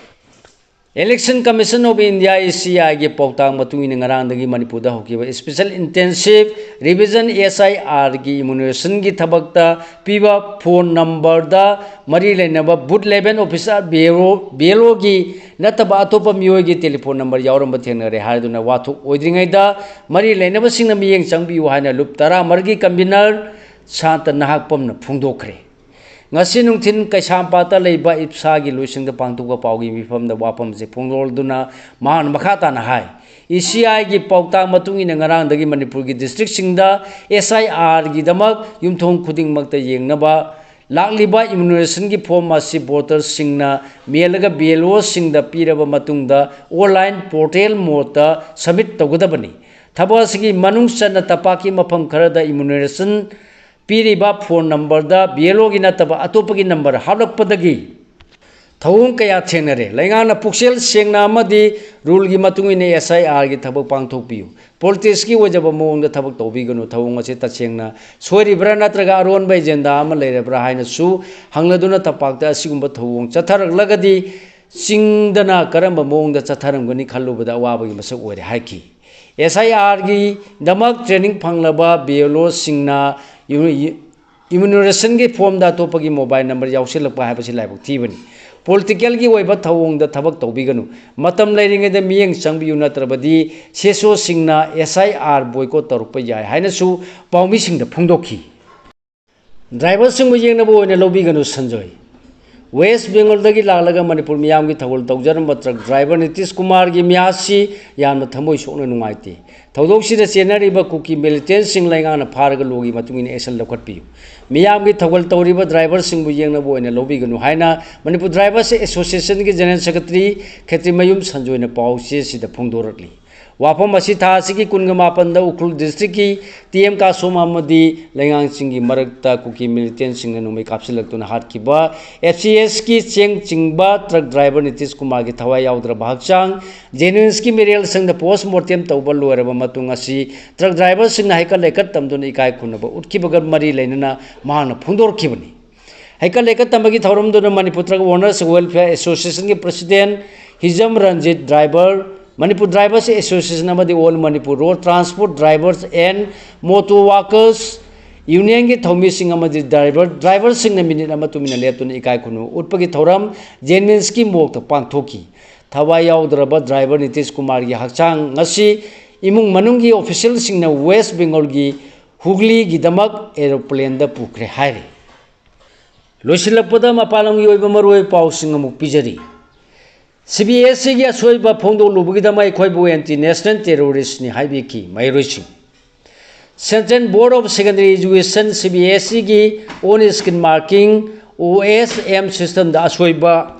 Election Commission of India, ECIꯒꯤ ꯄꯥꯎꯇꯥꯛ ꯃꯇꯨꯡ ꯏꯟꯅ ꯉꯔꯥꯡꯗꯒꯤ ꯃꯅꯤꯄꯨꯔꯗ ꯍꯧꯈꯤꯕ Special Intensive Revision, SIRꯒꯤ enumerationꯒꯤ ꯊꯕꯛꯇ ꯄꯤꯕ phone numberꯗ ꯃꯔꯤ ꯂꯩꯅꯕ booth level officer, BLO, BLOꯒꯤ ꯅꯠꯇꯕ ꯑꯇꯣꯞꯄ ꯃꯤꯑꯣꯏꯒꯤ telephone number ꯌꯥꯎꯔꯝꯕ ꯊꯦꯡꯅꯔꯦ ꯍꯥꯏꯗꯨꯅ ꯋꯥꯊꯣꯛ ꯑꯣꯏꯗ꯭ꯔꯤꯉꯩꯗ ꯃꯔꯤ ꯂꯩꯅꯕꯁꯤꯡꯅ ꯃꯤꯠꯌꯦꯡ ꯆꯪꯕꯤꯌꯨ ꯍꯥꯏꯅ ꯂꯨꯞ ꯇꯔꯥꯃꯔꯤꯒꯤ convener ꯁꯥꯟꯇ ꯅꯍꯥꯛꯄꯝꯅ ꯐꯣꯡꯗꯣꯛꯈ꯭ꯔꯦ꯫ ꯉꯁꯤ ꯅꯨꯡꯊꯤꯜ ꯀꯩꯁꯥꯝꯄꯥꯠꯇ ꯂꯩꯕ ꯏꯞꯁꯥꯒꯤ ꯂꯣꯏꯁꯪꯗ ꯄꯥꯡꯊꯣꯛꯄ ꯄꯥꯎꯒꯤ ꯃꯤꯐꯝꯗ ꯋꯥꯐꯝꯁꯦ ꯐꯣꯡꯗꯣꯛꯗꯨꯅ ꯃꯍꯥꯛꯅ ꯃꯈꯥ ꯇꯥꯅ ꯍꯥꯏ, ECIꯒꯤ ꯄꯥꯎꯇꯥꯛ ꯃꯇꯨꯡ ꯏꯟꯅ ꯉꯔꯥꯡꯗꯒꯤ ꯃꯅꯤꯄꯨꯔꯒꯤ districtꯁꯤꯡꯗ SIRꯒꯤꯗꯃꯛ ꯌꯨꯝꯊꯣꯡ ꯈꯨꯗꯤꯡꯃꯛꯇ ꯌꯦꯡꯅꯕ ꯂꯥꯛꯂꯤꯕ enumerationꯒꯤ form ꯑꯁꯤ voterꯁꯤꯡꯅ ꯃꯦꯜꯂꯒ BLOꯁꯤꯡꯗ ꯄꯤꯔꯕ ꯃꯇꯨꯡꯗ online portal modeꯇ submit ꯇꯧꯒꯗꯕꯅꯤ꯫ ꯊꯕꯛ ꯑꯁꯤꯒꯤ ꯃꯅꯨꯡ ꯆꯟꯅ ꯇꯝꯄꯥꯛꯀꯤ ꯃꯐꯝ ꯈꯔꯗ enumeration ꯄꯤꯔꯤꯕ phone numberꯗ BLOꯒꯤ ꯅꯠꯇꯕ ꯑꯇꯣꯞꯄꯒꯤ number ꯍꯥꯞꯂꯛꯄꯗꯒꯤ ꯊꯧꯑꯣꯡ ꯀꯌꯥ ꯊꯦꯡꯅꯔꯦ꯫ ꯂꯩꯉꯥꯛꯅ ꯄꯨꯛꯆꯦꯜ ꯁꯦꯡꯅ ꯑꯃꯗꯤ ꯔꯨꯜꯒꯤ ꯃꯇꯨꯡ ꯏꯟꯅ ꯑꯦꯁ ꯑꯥꯏ ꯑꯥꯔꯒꯤ ꯊꯕꯛ ꯄꯥꯡꯊꯣꯛꯄꯤꯌꯨ꯫ ꯄꯣꯂꯤꯇꯤꯛꯁꯀꯤ ꯑꯣꯏꯖꯕ ꯃꯑꯣꯡꯗ ꯊꯕꯛ ꯇꯧꯕꯤꯒꯅꯨ꯫ ꯊꯧꯑꯣꯡ ꯑꯁꯤ ꯇꯁꯦꯡꯅ ꯁꯣꯏꯔꯤꯕ꯭ꯔꯥ ꯅꯠꯇ꯭ꯔꯒ ꯑꯔꯣꯟꯕ ꯑꯦꯖꯦꯟꯗꯥ ꯑꯃ ꯂꯩꯔꯕ꯭ꯔꯥ ꯍꯥꯏꯅꯁꯨ ꯍꯪꯂꯗꯨꯅ ꯇꯝꯄꯥꯛꯇ ꯑꯁꯤꯒꯨꯝꯕ ꯊꯧꯑꯣꯡ ꯆꯠꯊꯔꯛꯂꯒꯗꯤ ꯆꯤꯡꯗꯅ ꯀꯔꯝꯕ ꯃꯑꯣꯡꯗ ꯆꯠꯊꯔꯝꯒꯅꯤ ꯈꯜꯂꯨꯕꯗ ꯑꯋꯥꯕꯒꯤ ꯃꯁꯛ ꯑꯣꯏꯔꯦ ꯍꯥꯏꯈꯤ꯫ ꯑꯦꯁ ꯑꯥꯏ ꯑꯥꯔꯒꯤꯗꯃꯛ ꯇ꯭ꯔꯦꯅꯤꯡ ꯐꯪꯂꯕ ꯕꯤ ꯑꯦꯜ ꯑꯣꯁꯤꯡꯅ ꯏꯃ꯭ꯌꯨꯅꯦꯁꯟꯒꯤ ꯐꯣꯝꯗ ꯑꯇꯣꯞꯄꯒꯤ ꯃꯣꯕꯥꯏꯜ ꯅꯝꯕꯔ ꯌꯥꯎꯁꯤꯜꯂꯛꯄ ꯍꯥꯏꯕꯁꯤ ꯂꯥꯏꯕꯛ ꯊꯤꯕꯅꯤ꯫ ꯄꯣꯂꯤꯇꯤꯀꯦꯜꯒꯤ ꯑꯣꯏꯕ ꯊꯧꯑꯣꯡꯗ ꯊꯕꯛ ꯇꯧꯕꯤꯒꯅꯨ꯫ ꯃꯇꯝ ꯂꯩꯔꯤꯉꯩꯗ ꯃꯤꯠꯌꯦꯡ ꯆꯪꯕꯤꯌꯨ, ꯅꯠꯇ꯭ꯔꯕꯗꯤ ꯁꯤ ꯑꯦꯁ ꯑꯣꯁꯤꯡꯅ ꯑꯦꯁ ꯑꯥꯏ ꯑꯥꯔ ꯕꯣꯏꯀꯣꯠ ꯇꯧꯔꯛꯄ ꯌꯥꯏ ꯍꯥꯏꯅꯁꯨ ꯄꯥꯎꯃꯤꯁꯤꯡꯗ ꯐꯣꯡꯗꯣꯛꯈꯤ꯫ ꯗ꯭ꯔꯥꯏꯚꯔꯁꯤꯡꯕꯨ ꯌꯦꯡꯅꯕ ꯑꯣꯏꯅ ꯂꯧꯕꯤꯒꯅꯨ ꯁꯟꯖꯣꯏ꯫ ꯋꯦꯁ ꯕꯦꯡꯒꯣꯜꯗꯒꯤ ꯂꯥꯛꯂꯒ ꯃꯅꯤꯄꯨꯔ ꯃꯤꯌꯥꯝꯒꯤ ꯊꯧꯒꯜ ꯇꯧꯖꯔꯝꯕ ꯇ꯭ꯔꯛ ꯗ꯭ꯔꯥꯏꯚꯔ ꯅꯤꯇꯤꯁ ꯀꯨꯃꯥꯔꯒꯤ ꯃꯤꯍꯥꯠꯁꯤ ꯌꯥꯝꯅ ꯊꯃꯣꯏ ꯁꯣꯛꯅ ꯅꯨꯡꯉꯥꯏꯇꯦ꯫ ꯊꯧꯗꯣꯛꯁꯤꯗ ꯆꯦꯟꯅꯔꯤꯕ ꯀꯨꯀꯤ ꯃꯤꯂꯤꯇꯦꯟꯁꯤꯡ ꯂꯩꯉꯥꯛꯅ ꯐꯥꯔꯒ ꯂꯣꯒꯤ ꯃꯇꯨꯡ ꯏꯟꯅ ꯑꯦꯛꯁꯟ ꯂꯧꯈꯠꯄꯤꯌꯨ꯫ ꯃꯤꯌꯥꯝꯒꯤ ꯊꯧꯒꯜ ꯇꯧꯔꯤꯕ ꯗ꯭ꯔꯥꯏꯚꯔꯁꯤꯡꯕꯨ ꯌꯦꯡꯅꯕ ꯑꯣꯏꯅ ꯂꯧꯕꯤꯒꯅꯨ ꯍꯥꯏꯅ ꯃꯅꯤꯄꯨꯔ ꯗ꯭ꯔꯥꯏꯚꯔꯁ ꯑꯦꯁꯣꯁꯤꯌꯦꯁꯟꯒꯤ ꯖꯦꯅꯔꯦꯜ ꯁꯦꯀ꯭ꯔꯦꯇꯔꯤ ꯈꯦꯇ꯭ꯔꯤꯃꯌꯨꯝ ꯁꯟꯖꯣꯏꯅ ꯄꯥꯎꯆꯦꯁꯤꯗ ꯐꯣꯡꯗꯣꯔꯛꯂꯤ꯫ ꯋꯥꯐꯝ ꯑꯁꯤ ꯊꯥ ꯑꯁꯤꯒꯤ ꯀꯨꯟꯒ ꯃꯥꯄꯟꯗ ꯎꯈ꯭ꯔꯨꯜ ꯗꯤꯁꯇ꯭ꯔꯤꯛꯀꯤ ꯇꯤ ꯑꯦꯝ ꯀꯥꯁꯣꯝ ꯑꯃꯗꯤ ꯂꯩꯉꯥꯡꯁꯤꯡꯒꯤ ꯃꯔꯛꯇ ꯀꯨꯀꯤ ꯃꯤꯂꯤꯇꯦꯟꯁꯤꯡꯅ ꯅꯣꯡꯃꯩ ꯀꯥꯞꯁꯤꯜꯂꯛꯇꯨꯅ ꯍꯥꯠꯈꯤꯕ ꯑꯦꯐ ꯁꯤ ꯑꯦꯁꯀꯤ ꯆꯦꯡ ꯆꯤꯡꯕ ꯇ꯭ꯔꯛ ꯗ꯭ꯔꯥꯏꯚꯔ ꯅꯤꯇꯤꯁ ꯀꯨꯃꯥꯔꯒꯤ ꯊꯋꯥꯏ ꯌꯥꯎꯗ꯭ꯔꯕ ꯍꯛꯆꯥꯡ ꯖꯦꯅꯤꯝꯁꯀꯤ ꯃꯤꯔꯦꯜ ꯁꯪꯗ ꯄꯣꯁ ꯃꯣꯔꯇꯦꯝ ꯇꯧꯕ ꯂꯣꯏꯔꯕ ꯃꯇꯨꯡ ꯑꯁꯤ ꯇ꯭ꯔꯛ ꯗ꯭ꯔꯥꯏꯚꯔꯁꯤꯡꯅ ꯍꯩꯀꯠ ꯂꯩꯀꯠ ꯇꯝꯗꯨꯅ ꯏꯀꯥꯏ ꯈꯨꯝꯅꯕ ꯎꯠꯈꯤꯕꯒ ꯃꯔꯤ ꯂꯩꯅꯅ ꯃꯍꯥꯛꯅ ꯐꯣꯡꯗꯣꯔꯛꯈꯤꯕꯅꯤ꯫ ꯍꯩꯀꯠ ꯂꯩꯀꯠ ꯇꯝꯕꯒꯤ ꯊꯧꯔꯝꯗꯨꯅ ꯃꯅꯤꯄꯨꯔ ꯇ꯭ꯔꯛ ꯑꯣꯅꯔꯁ ꯋꯦꯜꯐꯤꯌꯔ ꯑꯦꯁꯣꯁꯤꯌꯦꯁꯟꯒꯤ president Hijam Ranjit driver, Manipur drivers association ꯑꯃꯗꯤ all Manipur road transport drivers and motor workers ꯌꯨꯅꯤꯌꯟꯒꯤ ꯊꯧꯃꯤꯁꯤꯡ ꯑꯃꯗꯤ ꯗ꯭ꯔꯥꯏꯚꯔ, ꯗ꯭ꯔꯥꯏꯚꯔꯁꯤꯡꯅ ꯃꯤꯅꯤꯠ ꯑꯃ ꯇꯨꯃꯤꯟꯅ ꯂꯦꯞꯇꯨꯅ ꯏꯀꯥꯏ ꯈꯨꯝꯅꯕ ꯎꯠꯄꯒꯤ ꯊꯧꯔꯝ ꯖꯦꯅꯤꯝꯁꯀꯤ ꯃꯣꯔꯒꯇ ꯄꯥꯡꯊꯣꯛꯈꯤ꯫ ꯊꯋꯥꯏ ꯌꯥꯎꯗ꯭ꯔꯕ ꯗ꯭ꯔꯥꯏꯚꯔ ꯅꯤꯇꯤꯁ ꯀꯨꯃꯥꯔꯒꯤ ꯍꯛꯆꯥꯡ ꯉꯁꯤ ꯏꯃꯨꯡ ꯃꯅꯨꯡꯒꯤ ꯑꯣꯐꯤꯁꯤꯌꯦꯜꯁꯤꯡꯅ ꯋꯦꯁ ꯕꯦꯡꯒꯣꯜꯒꯤ ꯍꯨꯒ꯭ꯂꯤꯒꯤꯗꯃꯛ ꯑꯦꯔꯣꯄ꯭ꯂꯦꯟꯗ ꯄꯨꯈ꯭ꯔꯦ ꯍꯥꯏꯔꯤ꯫ ꯂꯣꯏꯁꯤꯜꯂꯛꯄꯗ ꯃꯄꯥꯟ ꯂꯝꯒꯤ ꯑꯣꯏꯕ ꯃꯔꯨꯑꯣꯏꯕ ꯄꯥꯎꯁꯤꯡ ꯑꯃꯨꯛ ꯄꯤꯖꯔꯤ꯫ ꯁꯤ ꯕꯤ ꯑꯦꯁ ꯏꯒꯤ ꯑꯁꯣꯏꯕ ꯐꯣꯡꯗꯣꯛꯂꯨꯕꯒꯤꯗꯃꯛ ꯑꯩꯈꯣꯏꯕꯨ ꯑꯦꯟꯇꯤ ꯅꯦꯁꯅꯦꯜ ꯇꯦꯔꯣꯔꯤꯁ꯭ꯠꯅꯤ ꯍꯥꯏꯕꯤꯈꯤ ꯃꯍꯩꯔꯣꯏꯁꯤꯡ꯫ Central Board of Secondary Education, C B S ꯏꯒꯤ ꯑꯣꯟ ꯁ꯭ꯀ꯭ꯔꯤꯟ ꯃꯥꯔꯀꯤꯡ, ꯑꯣ ꯑꯦꯁ ꯑꯦꯝ system ꯗ ꯑꯁꯣꯏꯕ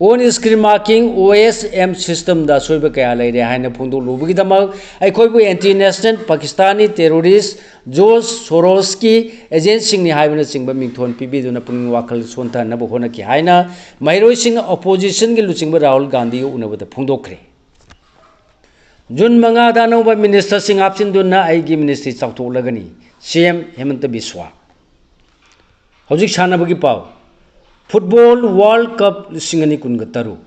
On screen marking, O S M system ꯗ ꯑꯁꯣꯏꯕ ꯀꯌꯥ ꯂꯩꯔꯦ ꯍꯥꯏꯅ ꯐꯣꯡꯗꯣꯛꯂꯨꯕꯒꯤꯗꯃꯛ ꯑꯩꯈꯣꯏꯕꯨ anti national Pakistani terrorist George Soros ꯀꯤ agent ꯁꯤꯡꯅꯤ ꯍꯥꯏꯕꯅꯆꯤꯡꯕ ꯃꯤꯡꯊꯣꯟ ꯄꯤꯕꯤꯗꯨꯅ ꯄꯨꯛꯅꯤꯡ ꯋꯥꯈꯜ ꯁꯣꯟꯊꯍꯟꯅꯕ ꯍꯣꯠꯅꯈꯤ ꯍꯥꯏꯅ ꯃꯍꯩꯔꯣꯏꯁꯤꯡꯅ opposition ꯒꯤ ꯂꯨꯆꯤꯡꯕ ꯔꯥꯍꯨꯜ ꯒꯥꯟꯙꯤꯒ ꯎꯅꯕꯗ ꯐꯣꯡꯗꯣꯛꯈ꯭ꯔꯦ꯫ ꯖꯨꯟ ꯃꯉꯥꯗ ꯑꯅꯧꯕ minister ꯁꯤꯡ ꯍꯥꯞꯆꯤꯟꯗꯨꯅ ꯑꯩꯒꯤ ministry ꯆꯥꯎꯊꯣꯛꯂꯒꯅꯤ, C M ꯍꯤꯃꯟꯇ ꯕꯤꯁ꯭ꯋꯥ꯫ ꯍꯧꯖꯤꯛ ꯁꯥꯟꯅꯕꯒꯤ ꯄꯥꯎ꯫ Football World Cup ꯂꯤꯁꯤꯡ ꯑꯅꯤ ꯀꯨꯟꯒ ꯇꯔꯨꯛ꯫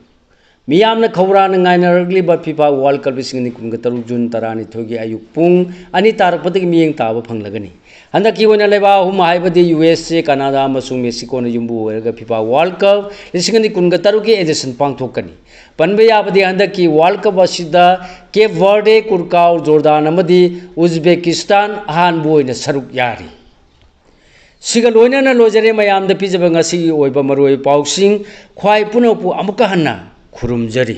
ꯃꯤꯌꯥꯝꯅ ꯈꯧꯔꯥꯡꯅ ꯉꯥꯏꯅꯔꯛꯂꯤꯕ FIFA World Cup ꯂꯤꯁꯤꯡ ꯑꯅꯤ ꯀꯨꯟꯒ ꯇꯔꯨꯛ ꯖꯨꯟ ꯇꯔꯥꯅꯤꯊꯣꯏꯒꯤ ꯑꯌꯨꯛ ꯄꯨꯡ ꯑꯅꯤ ꯇꯥꯔꯛꯄꯗꯒꯤ ꯃꯤꯠꯌꯦꯡ ꯇꯥꯕ ꯐꯪꯂꯒꯅꯤ꯫ ꯍꯟꯗꯛꯀꯤ ꯑꯣꯏꯅ ꯂꯩꯕꯥꯛ ꯑꯍꯨꯝ ꯍꯥꯏꯕꯗꯤ U S A, Canada ꯑꯃꯁꯨꯡ Mexico ꯅ ꯌꯨꯝꯕꯨ ꯑꯣꯏꯔꯒ FIFA World Cup ꯂꯤꯁꯤꯡ ꯑꯅꯤ ꯀꯨꯟꯒ ꯇꯔꯨꯛꯀꯤ edition ꯄꯥꯡꯊꯣꯛꯀꯅꯤ꯫ ꯄꯟꯕ ꯌꯥꯕꯗꯤ ꯍꯟꯗꯛꯀꯤ World Cup ꯑꯁꯤꯗ Cape Verde, Curacao, Jordan ꯑꯃꯗꯤ Uzbekistan ꯑꯍꯥꯟꯕ ꯑꯣꯏꯅ ꯁꯔꯨꯛ ꯌꯥꯔꯤ꯫ ꯁꯤꯒ ꯂꯣꯏꯅꯅ ꯂꯣꯏꯖꯔꯦ ꯃꯌꯥꯝꯗ ꯄꯤꯖꯕ ꯉꯁꯤꯒꯤ ꯑꯣꯏꯕ ꯃꯔꯨꯑꯣꯏꯕ ꯄꯥꯎꯁꯤꯡ꯫ ꯈ꯭ꯋꯥꯏ ꯄꯨꯝꯅꯃꯛꯄꯨ ꯑꯃꯨꯛꯀ ꯍꯟꯅ ꯈꯨꯔꯨꯝꯖꯔꯤ꯫